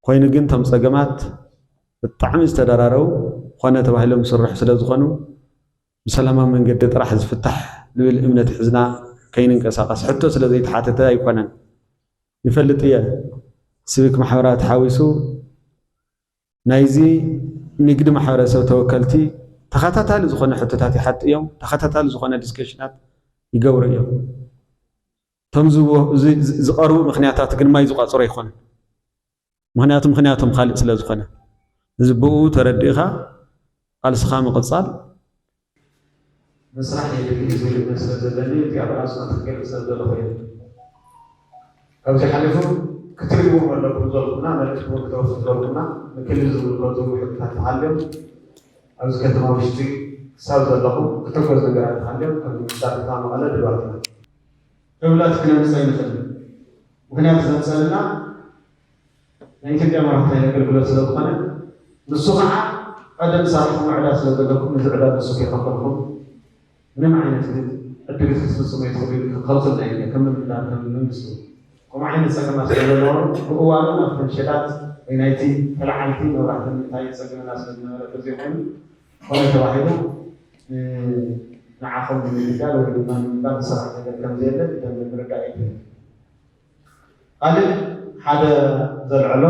ኮይኑ ግን፣ እቶም ጸገማት ብጣዕሚ ዝተደራረቡ፣ ኮነ ተባሂሎም ዝስርሑ ስለ ዝኾኑ፣ ብሰላማዊ መንገዲ ጥራሕ ዝፍታሕ ዝብል እምነት ሒዝና ከይንንቀሳቐስ፣ ሕቶ ስለ ዘይተሓተተ ኣይኮነን። ይፈልጥ እየ፣ ሲቪክ ማሕበራት ሓዊሱ ናይዚ ንግዲ ማሕበረሰብ ተወከልቲ ተኸታታሊ ዝኾነ ሕቶታት ይሓቱ እዮም፣ ተኸታታሊ ዝኾነ ዲስከሽናት ይገብሩ እዮም። እቶም ዝወ-፣ ዝ-፣ ዝ-፣ ዝቐርቡ ምኽንያታት ግን ማይ ዝቋጽሩ ኣይኮኑን። ምኽንያቱ፣ ምኽንያቶም ካልእ ስለ ዝኾነ፣ እዚ ብኡ ተረዲእኻ ቃልስኻ ምቕጻል። ምስራሕ የድሊ ዝብል እምነት ስለ ዘለኒ፣ እዚኣ ብኣጽንኦት ክገልጽ ዝደለኹ እየ። ካብዚ ሓሊፉ ክትርእይዎም ኣለኩም ዘለኹምና፣ መልእኽቲ እውን ክተውፍሩ ዘለኹምና፣ ንክልል ዝምልከቱ ሕቶታት ተሃልዮም፣ ኣብዚ ከተማ ውሽጢ ክሳብ ዘለኹም ክሕገዝ ነገራት ተሃልዮም፣ ከም ምምሕዳር ከተማ መቐለ ድሉዋት ኢና። ክብለት ክነምጽእ ኣይንኽእልን። ምኽንያቱ ዘምጸልና ናይ ኢትዮጵያ መብራህቲ ሓይሊ ኣገልግሎት ስለ ዝኾነ፣ ንሱ ኸዓ ቀደም ሰራሕኹም ዕዳ ስለ ዘለኩም፣ ነዚ ዕዳ ንሱ ከይኸፈልኩም ምንም ዓይነት ግን ዕድጊት ክትፍጽሙ ኣይትኽእሉ ኢሉ ክኸልክልና እዩ፣ ከም ምምሕዳር፣ ከም መንግስቲ። ከምኡ ዓይነት ጸገማት ስለ ዘለዎ፣ ብእዋኑ ናብተን ሸዳት ወይ ናይቲ ተለዓልቲ መብራህቲ ምእንታይ የጸግመና ስለ ዝነበረ፣ በዚ ኮይኑ ኮነ ተባሂሉ፣ እ፣ ንዓኹም ንምግዳል ወይ ድማ ንምንባር ዝስራሕ ነገር ከም ዘየለ ብደንቢ ምርዳእ የድሊ። ካልእ ሓደ ዘልዕሎ፣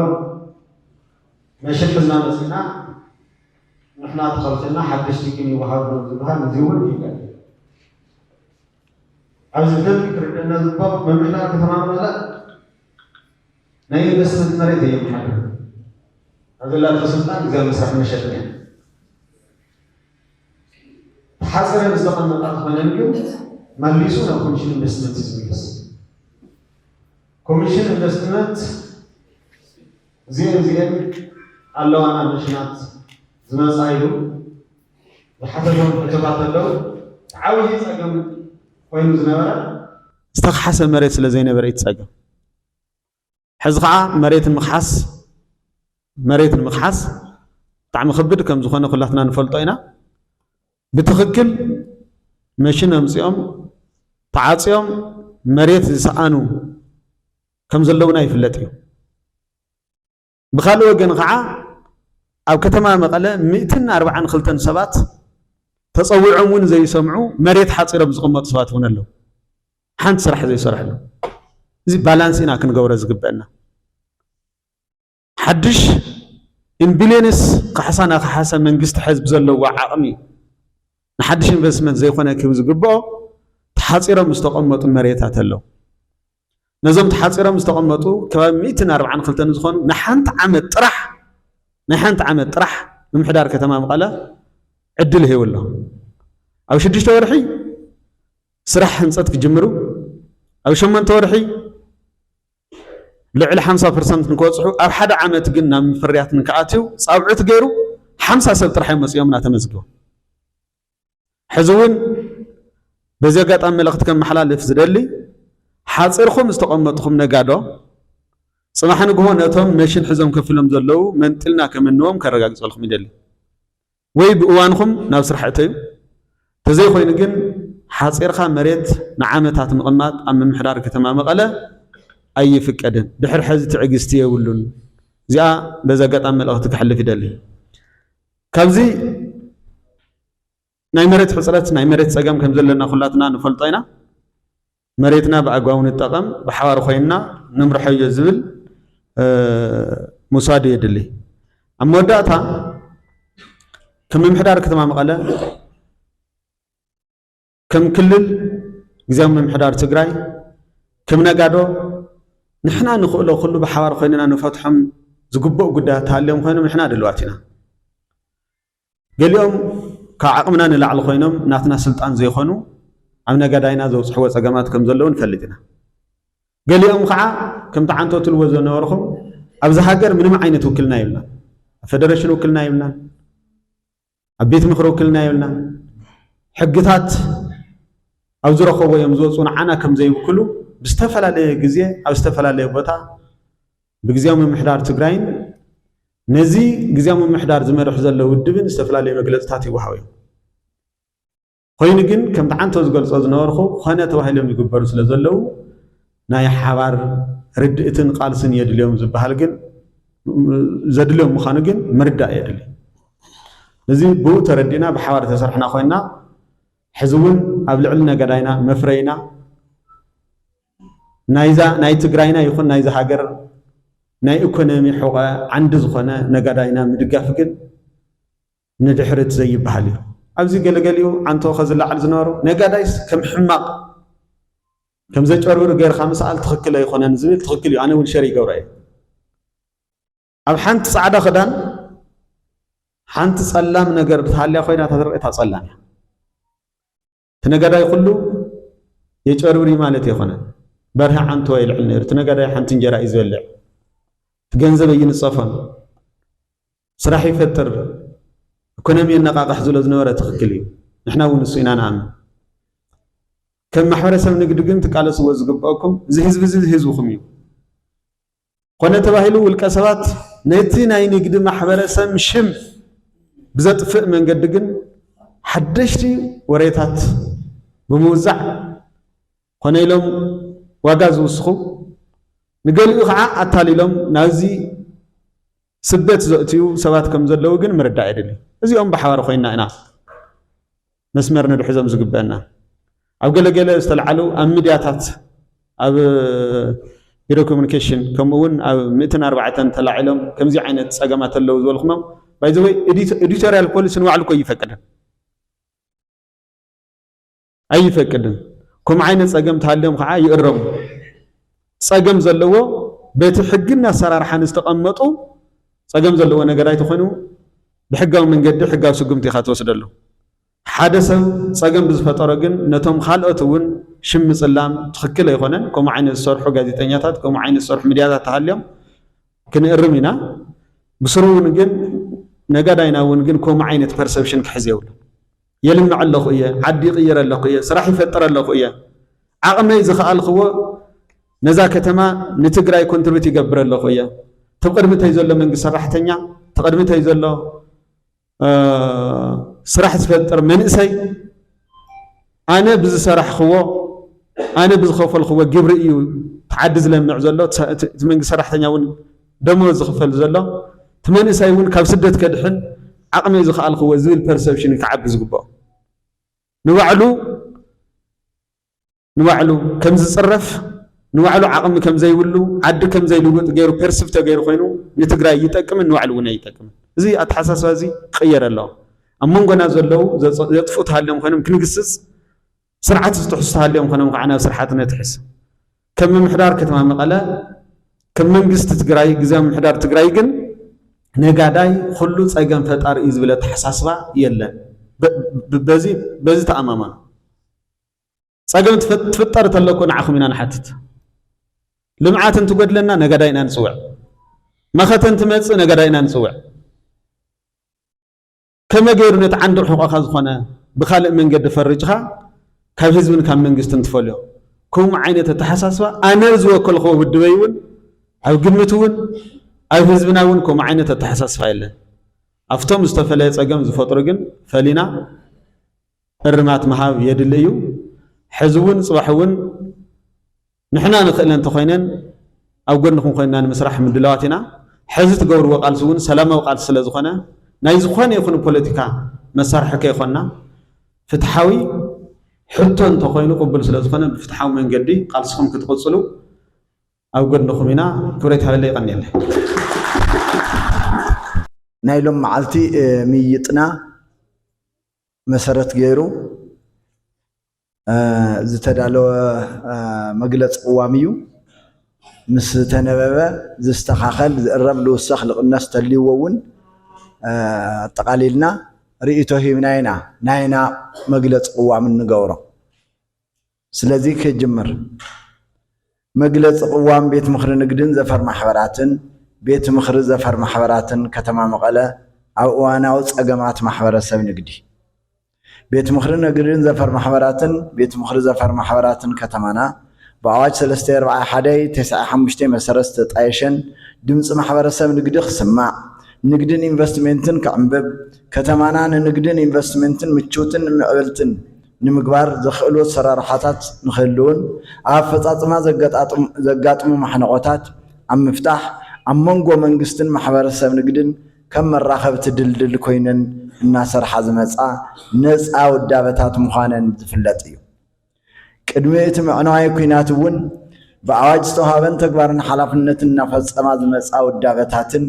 መሽን ሒዝና መጺና፣ ንሕና ተኸልኪልና ሓድሽ ቲኪን ይወሃብ ዶ ዝበሃል፣ እዚ እውን ይግበር። ኣብዚ ብደንቢ ክርደአና ዝግባእ፣ ምምሕዳር ከተማ መቐለ ናይ ኢንቨስትመንት መሬት የመሓድር። ኣብ ዘላቶ ስልጣን ግዝያዊ መስርሕ መሸጥን እያ። ተሓፂረን ዝተቐመጣ ዝኾነን ግን መሊሱ ናብ ኮሚሽን ኢንቨስትመንት እዩ ዝምለስ። ኮሚሽን ኢንቨስትመንት እዚአን እዚአን ኣለዋና መሽናት ዝመፃ ኢሉ ዝሓተቶም ሕቶታት ኣለዉ። እቲ ዓብዪ ፀገም ኮይኑ ዝነበረ ዝተኽሓሰ መሬት ስለ ዘይነበረ እዩ እቲ ፀገም። ሕዚ ከዓ መሬት ንምኽሓስ፣ መሬት ንምኽሓስ ብጣዕሚ ከቢድ ከም ዝኾነ ኩላትና ንፈልጦ ኢና። ብትኽክል መሽን ኣምፂኦም ተዓፅዮም መሬት ዝሰኣኑ ከም ዘለዉና ይፍለጥ እዩ። ብኻልእ ወገን ከዓ ኣብ ከተማ መቐለ ሚእትን ኣርባዓን ክልተን ሰባት ተፀዊዖም እውን ዘይሰምዑ መሬት ሓፂሮም ዝቕመጡ ሰባት እውን ኣለዉ። ሓንቲ ስራሕ ዘይሰርሕሉ። እዚ ባላንስ ኢና ክንገብሮ ዝግበአና። ሓድሽ ኢን ቢልዮንስ ካሕሳ እናኸሓሰ መንግስቲ ሕዝቢ ዘለዎ ዓቕሚ ንሓድሽ ኢንቨስትመንት ዘይኮነ ክህብ ዝግብኦ፣ ተሓፂሮም ዝተቐመጡ መሬታት ኣለዉ። ነዞም ተሓፂሮም ዝተቐመጡ ከባቢ ሚእትን ኣርባዓን ክልተን ዝኾኑ ንሓንቲ ዓመት ጥራሕ፣ ናይ ሓንቲ ዓመት ጥራሕ ምምሕዳር ከተማ መቐለ ዕድል ሂቡ ኣሎ። ኣብ ሽዱሽተ ወርሒ ስራሕ ህንፀት ክጅምሩ፣ ኣብ ሸሞንተ ወርሒ ልዕሊ ሓምሳ ፐርሰንት ንክበፅሑ፣ ኣብ ሓደ ዓመት ግን ናብ ምፍርያት ንክኣትዩ ፃውዒት ገይሩ ሓምሳ ሰብ ጥራሕ እዮም መፂኦም እናተመዝግቦም። ሕዚ እውን በዚ ኣጋጣሚ መልእኽቲ ከመሓላልፍ ዝደሊ፣ ሓፂርኹም ዝተቐመጥኹም ነጋዶ፣ ፅባሕ ንግሆ ነቶም መሽን ሒዞም ከፊሎም ዘለዉ መንጢልና ከመንዎም ከረጋግፀልኩም ይደሊ። ወይ ብእዋንኹም ናብ ስራሕ እተዩ። ተዘይኮይኑ ግን ሓፂርካ መሬት ንዓመታት ምቕማጥ ኣብ ምምሕዳር ከተማ መቐለ ኣይፍቀድን። ድሕሪ ሕዚ ትዕግስቲ የብሉን። እዚኣ በዚ ኣጋጣሚ መልእኽቲ ከሕልፍ ይደሊ። ካብዚ ናይ መሬት ሕፅረት፣ ናይ መሬት ፀገም ከም ዘለና ኩላትና ንፈልጦ ኢና። መሬትና ብኣግባቡ ንጠቐም፣ ብሓባር ኮይንና ንምርሖዮ ዝብል፣ እ፣ ምውሳድ የድሊ። ኣብ መወዳእታ፣ ከም ምምሕዳር ከተማ መቐለ፣ ከም ክልል፣ ግዝያዊ ምምሕዳር ትግራይ፣ ከም ነጋዶ፣ ንሕና ንኽእሎ ኩሉ ብሓባር ኮይንና ንፈትሖም ዝግብኡ ጉዳያት ተሃልዮም ኮይኖም ንሕና ድልዋት ኢና። ገሊኦም ካብ ዓቕምና ንላዕሊ ኮይኖም ናትና ስልጣን ዘይኮኑ ኣብ ነጋዳይና ዘብፅሕዎ ፀገማት ከም ዘለዉ ንፈልጥ ኢና። ገሊኦም ከዓ ከምቲ ዓንቶ ትልዎ ዝነበርኹም ኣብዚ ሃገር ምንም ዓይነት ውክልና የብልናን። ኣብ ፌደሬሽን ውክልና የብልናን። ኣብ ቤት ምኽሪ ውክልና የብልናን። ሕግታት ኣብ ዝረኸቦ እዮም ዝወፁ፣ ንዓና ከም ዘይውክሉ ብዝተፈላለየ ግዜ ኣብ ዝተፈላለየ ቦታ ብግዝያዊ ምምሕዳር ትግራይን ነዚ ግዝያዊ ምምሕዳር ዝመርሕ ዘሎ ውድብን ዝተፈላለዩ መግለፅታት ይወሃቡ እዮም። ኮይኑ ግን ከምቲ ዓንቶ ዝገልፆ ዝነበርኩ ኮነ ተባሂሎም ይግበሩ ስለ ዘለዉ ናይ ሓባር ርድእትን ቃልስን የድልዮም ዝበሃል ግን ዘድልዮም ምዃኑ ግን ምርዳእ የድሊ። እዚ ብኡ ተረዲእና ብሓባር ተሰርሕና ኮይና ሕዚ እውን ኣብ ልዕሊ ነጋዳይና መፍረይና ናይዛ ናይ ትግራይና ይኹን ናይዛ ሃገር ናይ ኢኮኖሚ ሕቆ ዓንዲ ዝኾነ ነጋዳይና ምድጋፍ ግን ንድሕሪት ዘይበሃል እዩ። ኣብዚ ገለገሊኡ ዓንቶ ከዝለዓል ዝነበሩ ነጋዳይስ ከም ሕማቕ ከም ዘጨርብሩ ገይርካ ምስኣል ትኽክል ኣይኮነን ዝብል ትኽክል እዩ። ኣነ እውን ሸር ይገብሮ እየ። ኣብ ሓንቲ ፃዕዳ ክዳን ሓንቲ ፀላም ነገር ተሃልያ ኮይና ተትረአ እታ ፀላም እያ። እቲ ነጋዳይ ኩሉ የጨርብር እዩ ማለት ኣይኮነን። በርሀ ዓንቶ ይልዕል ነይሩ። እቲ ነጋዳይ ሓንቲ እንጀራ እዩ ዝበልዕ። እቲ ገንዘብ ኣይንፀፎን። ስራሕ ይፈጥር፣ ኢኮኖሚ የነቃቕሕ ዝብሎ ዝነበረ ትኽክል እዩ። ንሕና እውን እሱ ኢና ንኣምን። ከም ማሕበረሰብ ንግዲ ግን ትቃለስዎ ዝግበኣኩም፣ እዚ ህዝቢ እዚ ህዝብኹም እዩ። ኮነ ተባሂሉ ውልቀ ሰባት ነቲ ናይ ንግዲ ማሕበረሰብ ሽም ብዘጥፍእ መንገዲ ግን ሓደሽቲ ወሬታት ብምውዛዕ ኮነ ኢሎም ዋጋ ዝውስኹ፣ ንገሊኡ ከዓ ኣታሊሎም ናብዚ ስደት ዘእትዩ ሰባት ከም ዘለዉ ግን ምርዳእ የድሊ። እዚኦም ብሓባር ኮይንና ኢና መስመር ንድሕዞም ዝግበአና። ኣብ ገለገለ ዝተለዓሉ ኣብ ሚድያታት፣ ኣብ ቢሮ ኮሙኒኬሽን፣ ከምኡ እውን ኣብ ሚእትን ኣርባዕተን ተላዒሎም ከምዚ ዓይነት ፀገማት ኣለዉ ዝበልኩሞም፣ ባይ ዘ ወይ ኤዲቶሪያል ፖሊሲ ንባዕሉ እኮ ኣይፈቅድን። ኣይፈቅድን። ከምኡ ዓይነት ፀገም ተሃልዮም ከዓ ይእረሙ። ፀገም ዘለዎ በቲ ሕግን ኣሰራርሓን ዝተቐመጡ ፀገም ዘለዎ ነገር ኣይተኾይኑ ብሕጋዊ መንገዲ ሕጋዊ ስጉምቲ ኢኻ ትወስደሉ። ሓደ ሰብ ፀገም ብዝፈጠሮ ግን ነቶም ካልኦት እውን ሽም ምፅላም ትኽክል ኣይኮነን። ከምኡ ዓይነት ዝሰርሑ ጋዜጠኛታት፣ ከምኡ ዓይነት ዝሰርሑ ሚድያታት ተሃልዮም ክንእርም ኢና። ብስሩ እውን ግን ነጋዳይና እውን ግን ከምኡ ዓይነት ፐርሰፕሽን ክሕዝ የብሉ። የልምዕ ኣለኹ እየ፣ ዓዲ ይቕይር ኣለኹ እየ፣ ስራሕ ይፈጥር ኣለኹ እየ፣ ዓቕመይ ዝኸኣልክዎ ነዛ ከተማ ንትግራይ ኮንትሪቢዩት ይገብር ኣለኹ እየ። እቲ ቅድሚተይ ዘሎ መንግስቲ ሰራሕተኛ፣ እቲ ቅድሚተይ ዘሎ እ፣ ስራሕ ዝፈጥር መንእሰይ ኣነ ብዝሰራሕክዎ ኣነ ብዝኸፈልክዎ ግብሪ እዩ እቲ ዓዲ ዝለምዕ ዘሎ፣ እቲ ሰ-፣ እቲ፣ እቲ መንግስቲ ሰራሕተኛ እውን ደሞዝ ዝኽፈል ዘሎ፣ እቲ መንእሰይ እውን ካብ ስደት ከድሕን ዓቕመይ ዝኸኣልክዎ ዝብል ፐርሰፕሽን እዩ ክዓቢ ዝግብኦ። ንባዕሉ ንባዕሉ ከም ዝፅረፍ፣ ንባዕሉ ዓቕሚ ከም ዘይብሉ፣ ዓዲ ከም ዘይልውጥ ገይሩ ፐርሲቭ ተገይሩ ኮይኑ ንትግራይ ይጠቅምን ንባዕሉ እውን ኣይጠቅምን። እዚ ኣተሓሳስባ እዚ ክቕየር ኣለዎ። ኣብ መንጎና ዘለዉ ዘጥፍኡ ተሃልዮም ኮይኖም ክንግስጽ፣ ስርዓት ዝጥሕሱ ተሃልዮም ኮይኖም ከዓ ናብ ስርዓት ነትሕዝ። ከም ምምሕዳር ከተማ መቐለ፣ ከም መንግስቲ ትግራይ፣ ግዝያዊ ምምሕዳር ትግራይ ግን ነጋዳይ ኩሉ ጸገም ፈጣሪ እዩ ዝብል ኣተሓሳስባ የለን። በዚ ተኣማመኑ። ጸገም ትፍጠር ተለኩ ንዓኹም ኢና ንሓትት። ልምዓት እንትጎድለና ነጋዳይ ኢና ንጽውዕ። መኸተ እንትመጽእ ነጋዳይ ኢና ንጽውዕ። ከመ ገይሩ ነቲ ዓንዲ ርሑቐኻ ዝኾነ ብኻልእ መንገዲ ፈሪጅኻ ካብ ህዝብን ካብ መንግስትን ትፈልዮ? ከምኡ ዓይነት ኣተሓሳስባ ኣነ ዝወከልክዎ ውድበይ እውን ኣብ ግምት እውን ኣብ ህዝብና እውን ከምኡ ዓይነት ኣተሓሳስባ የለን። ኣብቶም ዝተፈለየ ጸገም ዝፈጥሩ ግን ፈሊና እርማት ምሃብ የድሊ እዩ። ሕዚ እውን ጽባሕ እውን ንሕና ንኽእለ እንተኾይነን ኣብ ጎንኹም ኮይንና ንምስራሕ ምድላዋት ኢና። ሕዚ ትገብርዎ ቃልሲ እውን ሰላማዊ ቃልሲ ስለ ዝኾነ ናይ ዝኾነ ይኹን ፖለቲካ መሳርሒ ከይኾንና ፍትሓዊ ሕቶ እንተኾይኑ ቅቡል ስለ ዝኾነ ብፍትሓዊ መንገዲ ቃልስኹም ክትቕጽሉ ኣብ ጎንኹም ኢና። ክብረት ሃበለ ይቐንየለ። ናይ ሎም መዓልቲ ምይይጥና መሰረት ገይሩ ዝተዳለወ መግለፂ ቅዋም እዩ። ምስ ተነበበ ዝስተኻኸል ዝእረም ልውሰኽ ልቕነስ ተልይዎ እውን ኣጠቓሊልና ርእይቶ ሂብና ኢና ናይና መግለፂ ቅዋም እንገብሮ። ስለዚ ክጅምር መግለፂ ቅዋም ቤት ምኽሪ ንግድን ዘፈር ማሕበራትን ቤት ምኽሪ ዘፈር ማሕበራትን ከተማ መቐለ ኣብ እዋናዊ ፀገማት ማሕበረሰብ ንግዲ ቤት ምኽሪ ንግድን ዘፈር ማሕበራትን ቤት ምኽሪ ዘፈር ማሕበራትን ከተማና ብኣዋጅ ሰለስተ ኣርባዓ ሓደ ተስዓ ሓሙሽተ መሰረት ዝተጣየሸን ድምፂ ማሕበረሰብ ንግዲ ክስማዕ ንግድን ኢንቨስትሜንትን ክዕንብብ ከተማና ንንግድን ኢንቨስትሜንትን ምችውትን ምዕብልትን ንምግባር ዘኽእሉ ኣሰራርሓታት ንክህልውን ኣብ ኣፈፃፅማ ዘጋጥሙ ማሕነቆታት ኣብ ምፍታሕ ኣብ መንጎ መንግስትን ማሕበረሰብ ንግድን ከም መራኸብቲ ድልድል ኮይነን እናሰርሓ ዝመፃ ነፃ ውዳበታት ምዃነን ዝፍለጥ እዩ። ቅድሚ እቲ ምዕናዋይ ኲናት እውን ብኣዋጅ ዝተውሃበን ተግባርን ሓላፍነትን እናፈፀማ ዝመፃ ውዳበታትን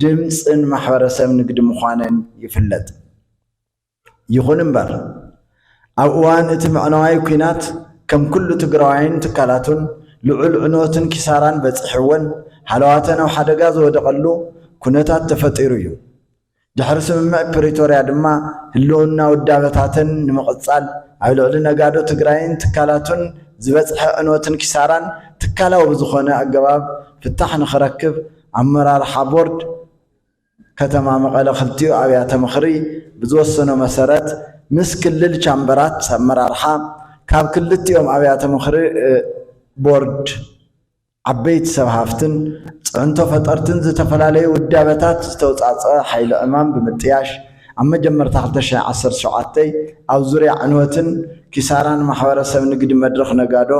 ድምፅን ማሕበረሰብ ንግዲ ምዃነን ይፍለጥ። ይኹን እምበር ኣብ እዋን እቲ ምዕናዋይ ኲናት ከም ኩሉ ትግራዋይን ትካላቱን ልዑል ዕንወትን ኪሳራን በፂሕወን ሃለዋተን ኣብ ሓደጋ ዝወደቐሉ ኩነታት ተፈጢሩ እዩ። ድሕሪ ስምምዕ ፕሪቶርያ ድማ ህልውና ውዳበታተን ንምቕፃል ኣብ ልዕሊ ነጋዶ ትግራይን ትካላቱን ዝበፅሐ ዕንወትን ኪሳራን ትካላዊ ብዝኾነ ኣገባብ ፍታሕ ንኽረክብ ኣመራርሓ ቦርድ ከተማ መቐለ ክልቲኡ ኣብያተ ምኽሪ ብዝወሰኖ መሰረት ምስ ክልል ቻምበራት ኣመራርሓ ካብ ክልቲኦም ኣብያተ ምኽሪ ቦርድ ዓበይቲ ሰብ ሃፍትን ፅዕንቶ ፈጠርትን ዝተፈላለዩ ውዳበታት ዝተውፃፀአ ሓይሊ ዕማም ብምጥያሽ ኣብ መጀመርታ ክልተ ሽሕ ዓሰርተ ሸውዓተ ኣብ ዙርያ ዕንወትን ኪሳራን ማሕበረሰብ ንግዲ መድረኽ ነጋዶ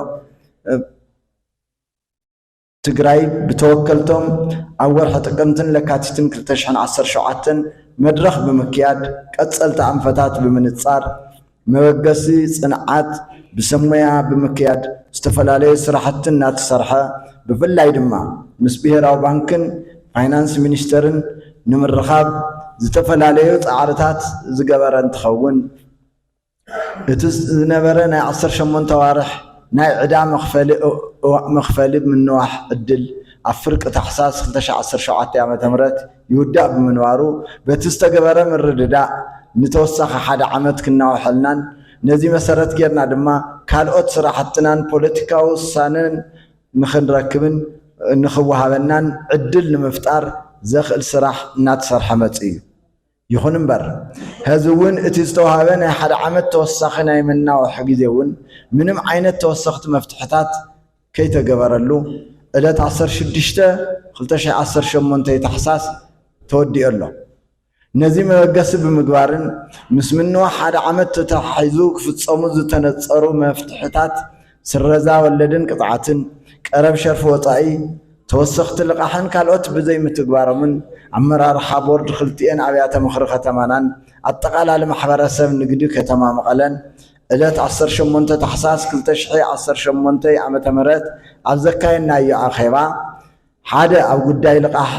ትግራይ ብተወከልቶም ኣብ ወርሒ ጥቅምትን ለካቲትን ክልተ ሽሕን ዓሰርተ ሸውዓተን መድረኽ ብምክያድ ቀፀልቲ ኣንፈታት ብምንፃር መበገሲ ፅንዓት ብሰብ ሞያ ብምክያድ ዝተፈላለዩ ስራሕቲ እናተሰርሐ ብፍላይ ድማ ምስ ብሄራዊ ባንክን ፋይናንስ ሚኒስቴርን ንምርኻብ ዝተፈላለዩ ፃዕርታት ዝገበረ እንትኸውን እቲ ዝነበረ ናይ ዓሰርተ ሸሞንተ ኣዋርሕ ናይ ዕዳ መኽፈሊ ምንዋሕ ዕድል ኣብ ፍርቂ ታሕሳስ ክልተ ሽሕ ዓሰርተ ሸውዓተ ዓመተ ምህረት ይውዳእ ብምንባሩ በቲ ዝተገበረ ምርድዳእ ንተወሳኺ ሓደ ዓመት ክናውሐልናን ነዚ መሰረት ጌርና ድማ ካልኦት ስራሕትናን ፖለቲካዊ ውሳነን ንኽንረክብን ንኽወሃበናን ዕድል ንምፍጣር ዘኽእል ስራሕ እናተሰርሐ መፂኡ እዩ። ይኹን እምበር፣ ሐዚ እውን እቲ ዝተውሃበ ናይ ሓደ ዓመት ተወሳኺ ናይ መናውሒ ግዜ እውን ምንም ዓይነት ተወሰኽቲ መፍትሕታት ከይተገበረሉ ዕለት ዓሰርተ ሽዱሽተ ክልተ ሽሕ ዓሰርተ ሸሞንተ ታሕሳስ ተወዲኡ ኣሎ። ነዚ መበገሲ ብምግባርን ምስ ምንዋሕ ሓደ ዓመት ተተሓሒዙ ክፍፀሙ ዝተነፀሩ መፍትሕታት ስረዛ ወለድን ቅፅዓትን፣ ቀረብ ሸርፊ ወፃኢ፣ ተወሰኽቲ ልቓሕን ካልኦት ብዘይምትግባሮምን ኣመራርሓ ቦርድ ክልቲኤን ኣብያተ ምኽሪ ከተማናን ኣጠቓላሊ ማሕበረሰብ ንግዲ ከተማ መቐለን ዕለት ዓሰርተ ሸሞንተ ታሕሳስ ክልተ ሽሕ ዓሰርተ ሸሞንተ ዓመተ ምህረት ኣብ ዘካየድናዮ ኣኼባ ሓደ ኣብ ጉዳይ ልቓሕ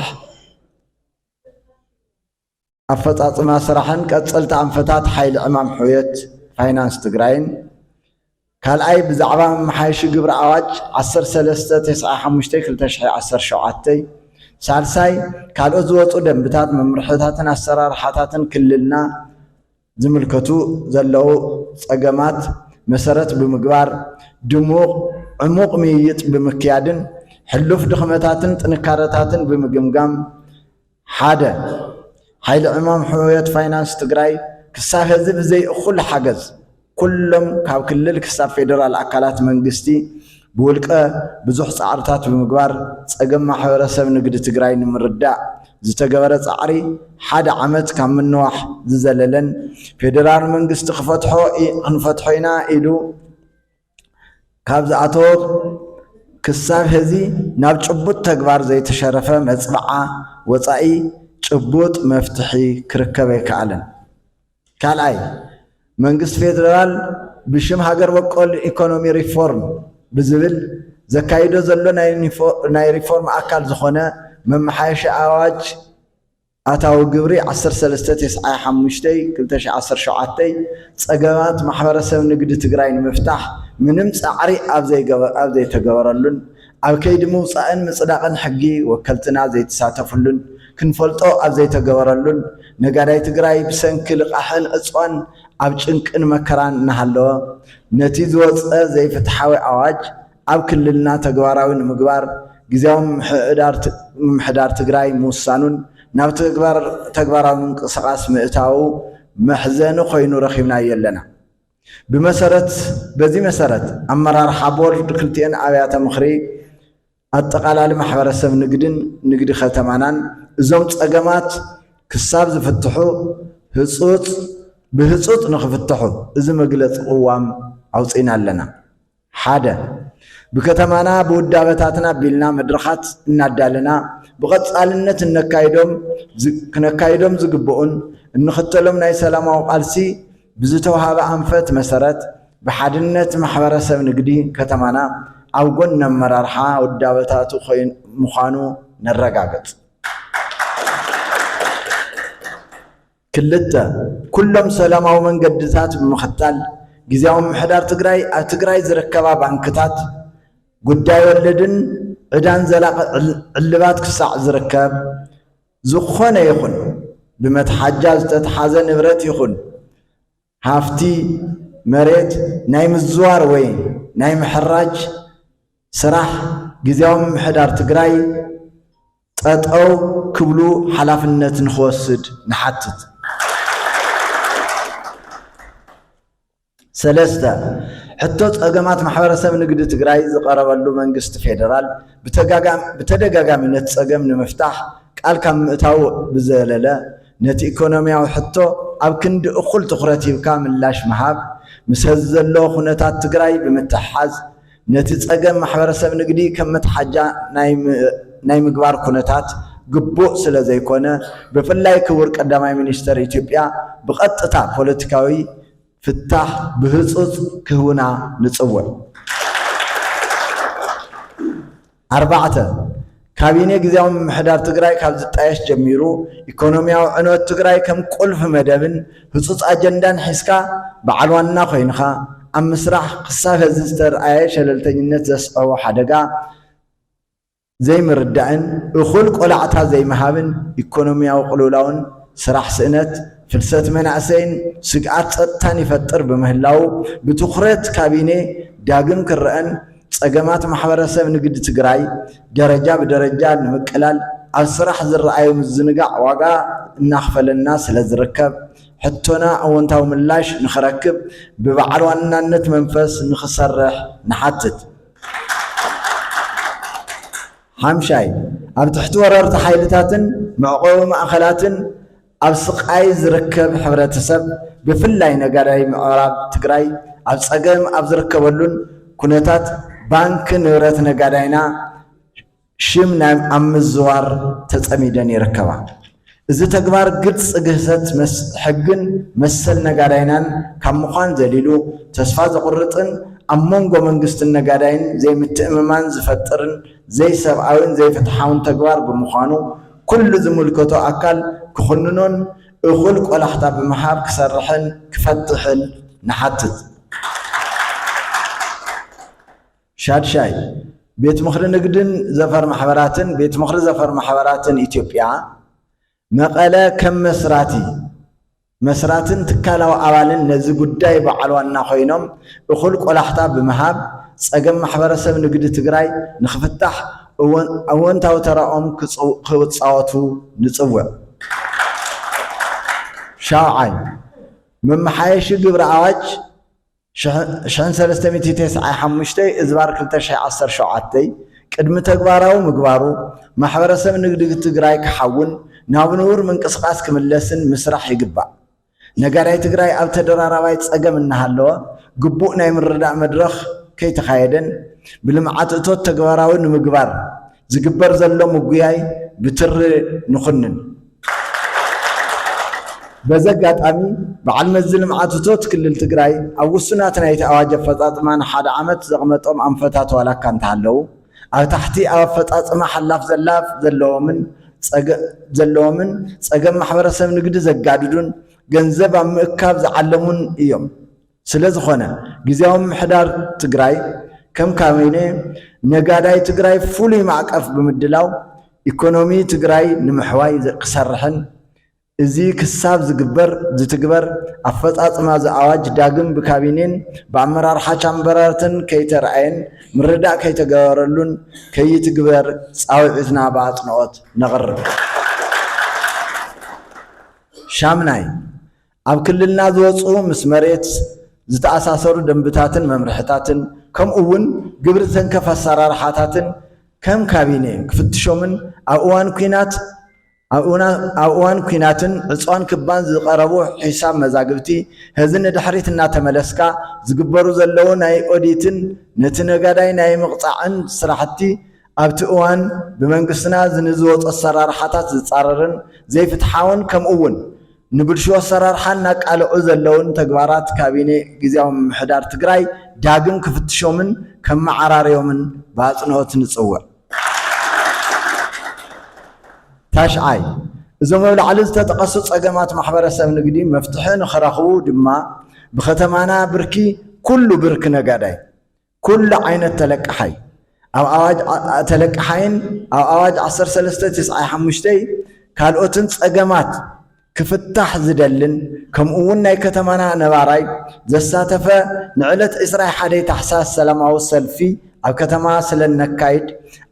ኣፈፃፅማ ስራሕን ቀፀልቲ ኣንፈታት ሓይሊ ዕማም ሕውየት ፋይናንስ ትግራይን። ካልኣይ፣ ብዛዕባ መመሓየሺ ግብሪ ኣዋጅ ዓሰርተ ሰለስተ ተስዓን ሓሙሽተን ክልተ ሽሕን ዓሰርተ ሸውዓተን። ሳልሳይ፣ ካልኦት ዝወፁ ደንብታት፣ መምርሕታትን ኣሰራርሓታትን ክልልና ዝምልከቱ ዘለዉ ፀገማት መሰረት ብምግባር ድሙቕ ዕሙቕ ምይይጥ ብምክያድን ሕሉፍ ድኽመታትን ጥንካረታትን ብምግምጋም። ሓደ፣ ሓይሊ ዕማም ሕውየት ፋይናንስ ትግራይ ክሳብ ሕዚ ብዘይ እኹል ሓገዝ ኩሎም ካብ ክልል ክሳብ ፌደራል ኣካላት መንግስቲ ብውልቀ ብዙሕ ፃዕርታት ብምግባር ፀገም ማሕበረሰብ ንግዲ ትግራይ ንምርዳእ ዝተገበረ ፃዕሪ ሓደ ዓመት ካብ ምንዋሕ ዝዘለለን ፌደራል መንግስቲ ክፈትሖ ኢ- ክንፈትሖ ኢና ኢሉ ካብ ዝኣተወ ክሳብ ሕዚ ናብ ጭቡጥ ተግባር ዘይተሸረፈ መፅብዓ ወፃኢ ጭቡጥ መፍትሒ ክርከብ ኣይከኣለን። ካልኣይ፣ መንግስቲ ፌደራል ብሽም ሃገር በቆል ኢኮኖሚ ሪፎርም ብዝብል ዘካይዶ ዘሎ ናይ ኒፎ- ናይ ሪፎርም ኣካል ዝኾነ መመሓየሺ ኣዋጅ ኣታዊ ግብሪ ዓሰርተ ሰለስተ ተስዓን ሓሙሽተን ክልተ ሽሕን ዓሰርተ ሸውዓተን ፀገማት ማሕበረሰብ ንግዲ ትግራይ ንምፍታሕ ምንም ፃዕሪ ኣብ ዘይገበ- ኣብ ዘይተገበረሉን ኣብ ከይዲ ምውፃእን ምፅዳቕን ሕጊ ወከልትና ዘይተሳተፉሉን ክንፈልጦ ኣብ ዘይተገበረሉን ነጋዳይ ትግራይ ብሰንኪ ልቓሕን ዕፅዋን ኣብ ጭንቅን መከራን እናሃለወ ነቲ ዝወፀ ዘይፍትሓዊ ኣዋጅ ኣብ ክልልና ተግባራዊ ንምግባር ግዝያዊ ምምሕዳር ት- ምምሕዳር ትግራይ ምውሳኑን ናብ ተግባር- ተግባራዊ ምንቅስቓስ ምእታዉ መሕዘኒ ኮይኑ ረኺብናዮ ኣለና። ብመሰረት በዚ መሰረት ኣመራርሓ ቦርድ ክልቲኤን ኣብያተ ምኽሪ ኣጠቓላሊ ማሕበረሰብ ንግድን ንግዲ ከተማናን እዞም ፀገማት ክሳብ ዝፍትሑ ህፁፅ ብህፁፅ ንክፍትሑ እዚ መግለፂ ቅዋም ኣውፂና ኣለና። ሓደ፣ ብከተማና ብውዳበታትና ኣቢልና መድረኻት እናዳለና ብቐፃልነት እነካይዶም ዝ- ክነካይዶም ዝግብኡን እንኽተሎም ናይ ሰላማዊ ቃልሲ ብዝተውሃበ ኣንፈት መሰረት ብሓድነት ማሕበረሰብ ንግዲ ከተማና ኣብ ጎኒ ኣመራርሓ ውዳበታቱ ኮይኑ ምዃኑ ነረጋግፅ። ክልተ፣ ኩሎም ሰላማዊ መንገድታት ብምኽታል ግዝያዊ ምምሕዳር ትግራይ ኣብ ትግራይ ዝርከባ ባንክታት ጉዳይ ወለድን ዕዳን ዘላቒ ዕል- ዕልባት ክሳዕ ዝርከብ ዝኾነ ይኹን ብመትሓጃ ዝተትሓዘ ንብረት ይኹን ሃፍቲ መሬት ናይ ምዝዋር ወይ ናይ ምሕራጅ ስራሕ ግዝያዊ ምምሕዳር ትግራይ ጠጠው ክብሉ ሓላፍነት ንክወስድ ንሓትት። ሰለስተ፣ ሕቶ ፀገማት ማሕበረሰብ ንግዲ ትግራይ ዝቐረበሉ መንግስቲ ፌደራል ብተጋጋም- ብተደጋጋሚ ነቲ ፀገም ንምፍታሕ ቃል ካብ ምእታው ብዘለለ ነቲ ኢኮኖሚያዊ ሕቶ ኣብ ክንዲ እኹል ትኹረት ሂብካ ምላሽ ምሃብ ምስ ሕዚ ዘሎ ኩነታት ትግራይ ብምትሕሓዝ ነቲ ፀገም ማሕበረሰብ ንግዲ ከም መትሓጃ ናይ ም- ናይ ምግባር ኩነታት ግቡእ ስለ ዘይኮነ ብፍላይ ክቡር ቀዳማይ ሚኒስተር ኢትዮጵያ ብቐጥታ ፖለቲካዊ ፍታሕ ብህፁፅ ክህቡና ንፅውዕ። ኣርባዕተ፣ ካቢኔ ግዝያዊ ምምሕዳር ትግራይ ካብ ዝጣየሽ ጀሚሩ ኢኮኖሚያዊ ዕንወት ትግራይ ከም ቁልፊ መደብን ህፁፅ ኣጀንዳን ሒዝካ በዓል ዋና ኮይንካ ኣብ ምስራሕ ክሳብ ሕዚ ዝተርኣየ ሸለልተኝነት ዘስዐቦ ሓደጋ ዘይምርዳእን እኹል ቆላዕታ ዘይምሃብን ኢኮኖሚያዊ ቅልውላውን ስራሕ ስእነት ፍልሰት መናእሰይን ስግኣት ፀጥታን ይፈጥር ብምህላው ብትኹረት ካቢኔ ዳግም ክረአን ፀገማት ማሕበረሰብ ንግዲ ትግራይ ደረጃ ብደረጃ ንምቅላል ኣብ ስራሕ ዝረኣዩ ምዝንጋዕ ዋጋ እናኽፈለና ስለ ዝርከብ ሕቶና ኣወንታዊ ምላሽ ንኽረክብ ብበዓል ዋናነት መንፈስ ንኽሰርሕ ንሓትት። ሓምሻይ፣ ኣብ ትሕቲ ወረርቲ ሓይልታትን መዕቆቢ ማእኸላትን ኣብ ስቓይ ዝርከብ ሕብረተሰብ ብፍላይ ነጋዳይ ምዕራብ ትግራይ ኣብ ፀገም ኣብ ዝርከበሉን ኩነታት ባንኪ ንብረት ነጋዳይና ሽም ናይ ኣብ ምዝዋር ተፀሚደን ይርከባ። እዚ ተግባር ግልፂ ግህሰት መስ- ሕግን መሰል ነጋዳይናን ካብ ምዃን ዘሊሉ ተስፋ ዘቑርፅን ኣብ መንጎ መንግስትን ነጋዳይን ዘይምትእምማን ዝፈጥርን ዘይሰብኣዊን ዘይፍትሓውን ተግባር ብምዃኑ ኩሉ ዝምልከቶ ኣካል ክኹንኖን እኹል ቆላሕታ ብምሃብ ክሰርሕን ክፈትሕን ንሓትት። ሻድሻይ፣ ቤት ምኽሪ ንግድን ዘፈር ማሕበራትን፣ ቤት ምኽሪ ዘፈር ማሕበራትን ኢትዮጵያ መቐለ ከም መስራቲ፣ መስራትን ትካላዊ ኣባልን ነዚ ጉዳይ በዓል ዋና ኮይኖም እኹል ቆላሕታ ብምሃብ ጸገም ማሕበረሰብ ንግዲ ትግራይ ንኽፍታሕ እወን-፣ እወንታዊ ተራኦም ክጽው-፣ ክጻወቱ ንጽውዕ። ሻውዓይ፣ መመሓየሺ ግብሪ ኣዋጅ ሽሕን ሰለስተ ሚእቲ ተስዓይ ሓሙሽተ እዝባር ክልተ ሽሕ ዓሰርተ ሸውዓተ ቅድሚ ተግባራዊ ምግባሩ ማሕበረሰብ ንግዲ ትግራይ ክሓውን ናብ ንቡር ምንቅስቃስ ክምለስን ምስራሕ ይግባእ። ነጋዳይ ትግራይ ኣብ ተደራራባይ ጸገም እናሃለወ ግቡእ ናይ ምርዳእ መድረኽ ከይተኻየደን ብልምዓት እቶት ተግባራዊ ንምግባር ዝግበር ዘሎ ምጉያይ ብትሪ ንኹንን። በዚ ኣጋጣሚ በዓል መዚ ልምዓት እቶት ክልል ትግራይ ኣብ ውሱናት ናይቲ ኣዋጅ ኣፈፃፅማ ንሓደ ዓመት ዘቕመጦም ኣንፈታት ዋላ እኳ እንተሃለዉ ኣብ ታሕቲ ኣብ ኣፈፃፅማ ሓላፍ ዘላፍ ዘለዎምን ጸገ-፣ ዘለዎምን ጸገም ማሕበረሰብ ንግዲ ዘጋድዱን ገንዘብ ኣብ ምእካብ ዝዓለሙን እዮም። ስለ ዝኾነ ግዝያዊ ምምሕዳር ትግራይ ከም ካቢነ ነጋዳይ ትግራይ ፍሉይ ማዕቀፍ ብምድላው ኢኮኖሚ ትግራይ ንምሕዋይ ክሰርሕን እዚ ክሳብ ዝግበር ዝትግበር ኣፈፃፅማ እዚ ኣዋጅ ዳግም ብካቢኔን ብኣመራርሓ ቻምበራትን ከይተረኣየን ምርዳእ ከይተገበረሉን ከይትግበር ፃውዒትና ብኣፅንኦት ነቕርብ። ሻምናይ፣ ኣብ ክልልና ዝወፁ ምስ መሬት ዝተኣሳሰሩ ደንብታትን መምርሕታትን ከምኡ እውን ግብሪ ተንከፍ ኣሰራርሓታትን ከም ካቢኔ ክፍትሾምን ኣብ እዋን ኲናት ኣብ እዋና-፣ ኣብ እዋን ኲናትን ዕፅዋን ክባን ዝቐረቡ ሒሳብ መዛግብቲ ሀዚ ንድሕሪት እናተመለስካ ዝግበሩ ዘለዉ ናይ ኦዲትን ነቲ ነጋዳይ ናይ ምቕፃዕን ስራሕቲ ኣብቲ እዋን ብመንግስትና ንዝወፁ ኣሰራርሓታት ዝፃረርን ዘይፍትሓውን ከምኡ እውን ንብልሹ ኣሰራርሓ እናቃልዑ ዘለውን ተግባራት ካቢኔ ግዝያዊ ምምሕዳር ትግራይ ዳግም ክፍትሾምን ከመዓራርዮምን ብኣፅንኦት ንፅውዕ። ታሽዓይ፣ እዞም ኣብ ላዕሊ ዝተጠቐሱ ጸገማት ማሕበረሰብ ንግዲ መፍትሒ ንኽረኽቡ ድማ ብከተማና ብርኪ ኩሉ ብርኪ ነጋዳይ፣ ኩሉ ዓይነት ተለቃሓይ፣ ኣብ ኣዋጅ ዓ-፣ ተለቃሓይን ኣብ ኣዋጅ ዓሰርተ ሰለስተ ተስዓይ ሓሙሽተ ካልኦትን ጸገማት ክፍታሕ ዝደልን ከምኡ እውን ናይ ከተማና ነባራይ ዘሳተፈ ንዕለት ዕስራ ሓደ ታሕሳስ ሰላማዊ ሰልፊ ኣብ ከተማ ስለ እነካይድ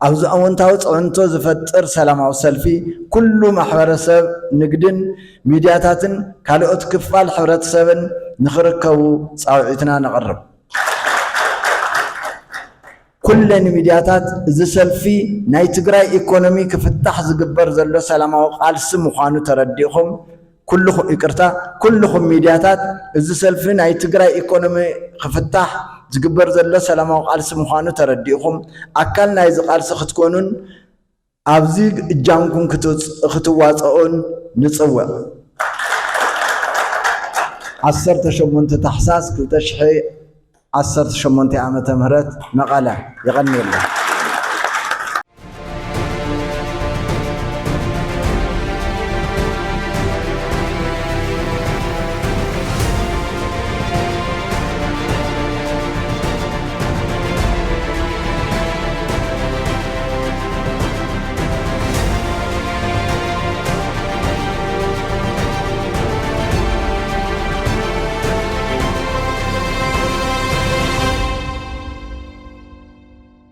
ኣብዚ ኣወንታዊ ፅዕንቶ ዝፈጥር ሰላማዊ ሰልፊ ኩሉ ማሕበረሰብ ንግድን ሚድያታትን ካልኦት ክፋል ሕብረተሰብን ንኽርከቡ ፃውዒትና ነቕርብ። ኩለን ሚድያታት እዚ ሰልፊ ናይ ትግራይ ኢኮኖሚ ክፍታሕ ዝግበር ዘሎ ሰላማዊ ቃልሲ ምዃኑ ተረዲእኹም ኩልኹም፣ ይቅርታ፣ ኩልኹም ሚድያታት እዚ ሰልፊ ናይ ትግራይ ኢኮኖሚ ክፍታሕ ዝግበር ዘሎ ሰላማዊ ቃልሲ ምዃኑ ተረዲእኹም ኣካል ናይዚ ቃልሲ ክትኮኑን ኣብዚ እጃምኩም ክትውፅ-፣ ክትዋፀኡን ንፅውዕ። ዓሰርተ ሸሞንተ ታሕሳስ ክልተ ሽሕ ዓሰርተ ሸሞንተ ዓመተ ምህረት መቐለ። የቐንየለይ።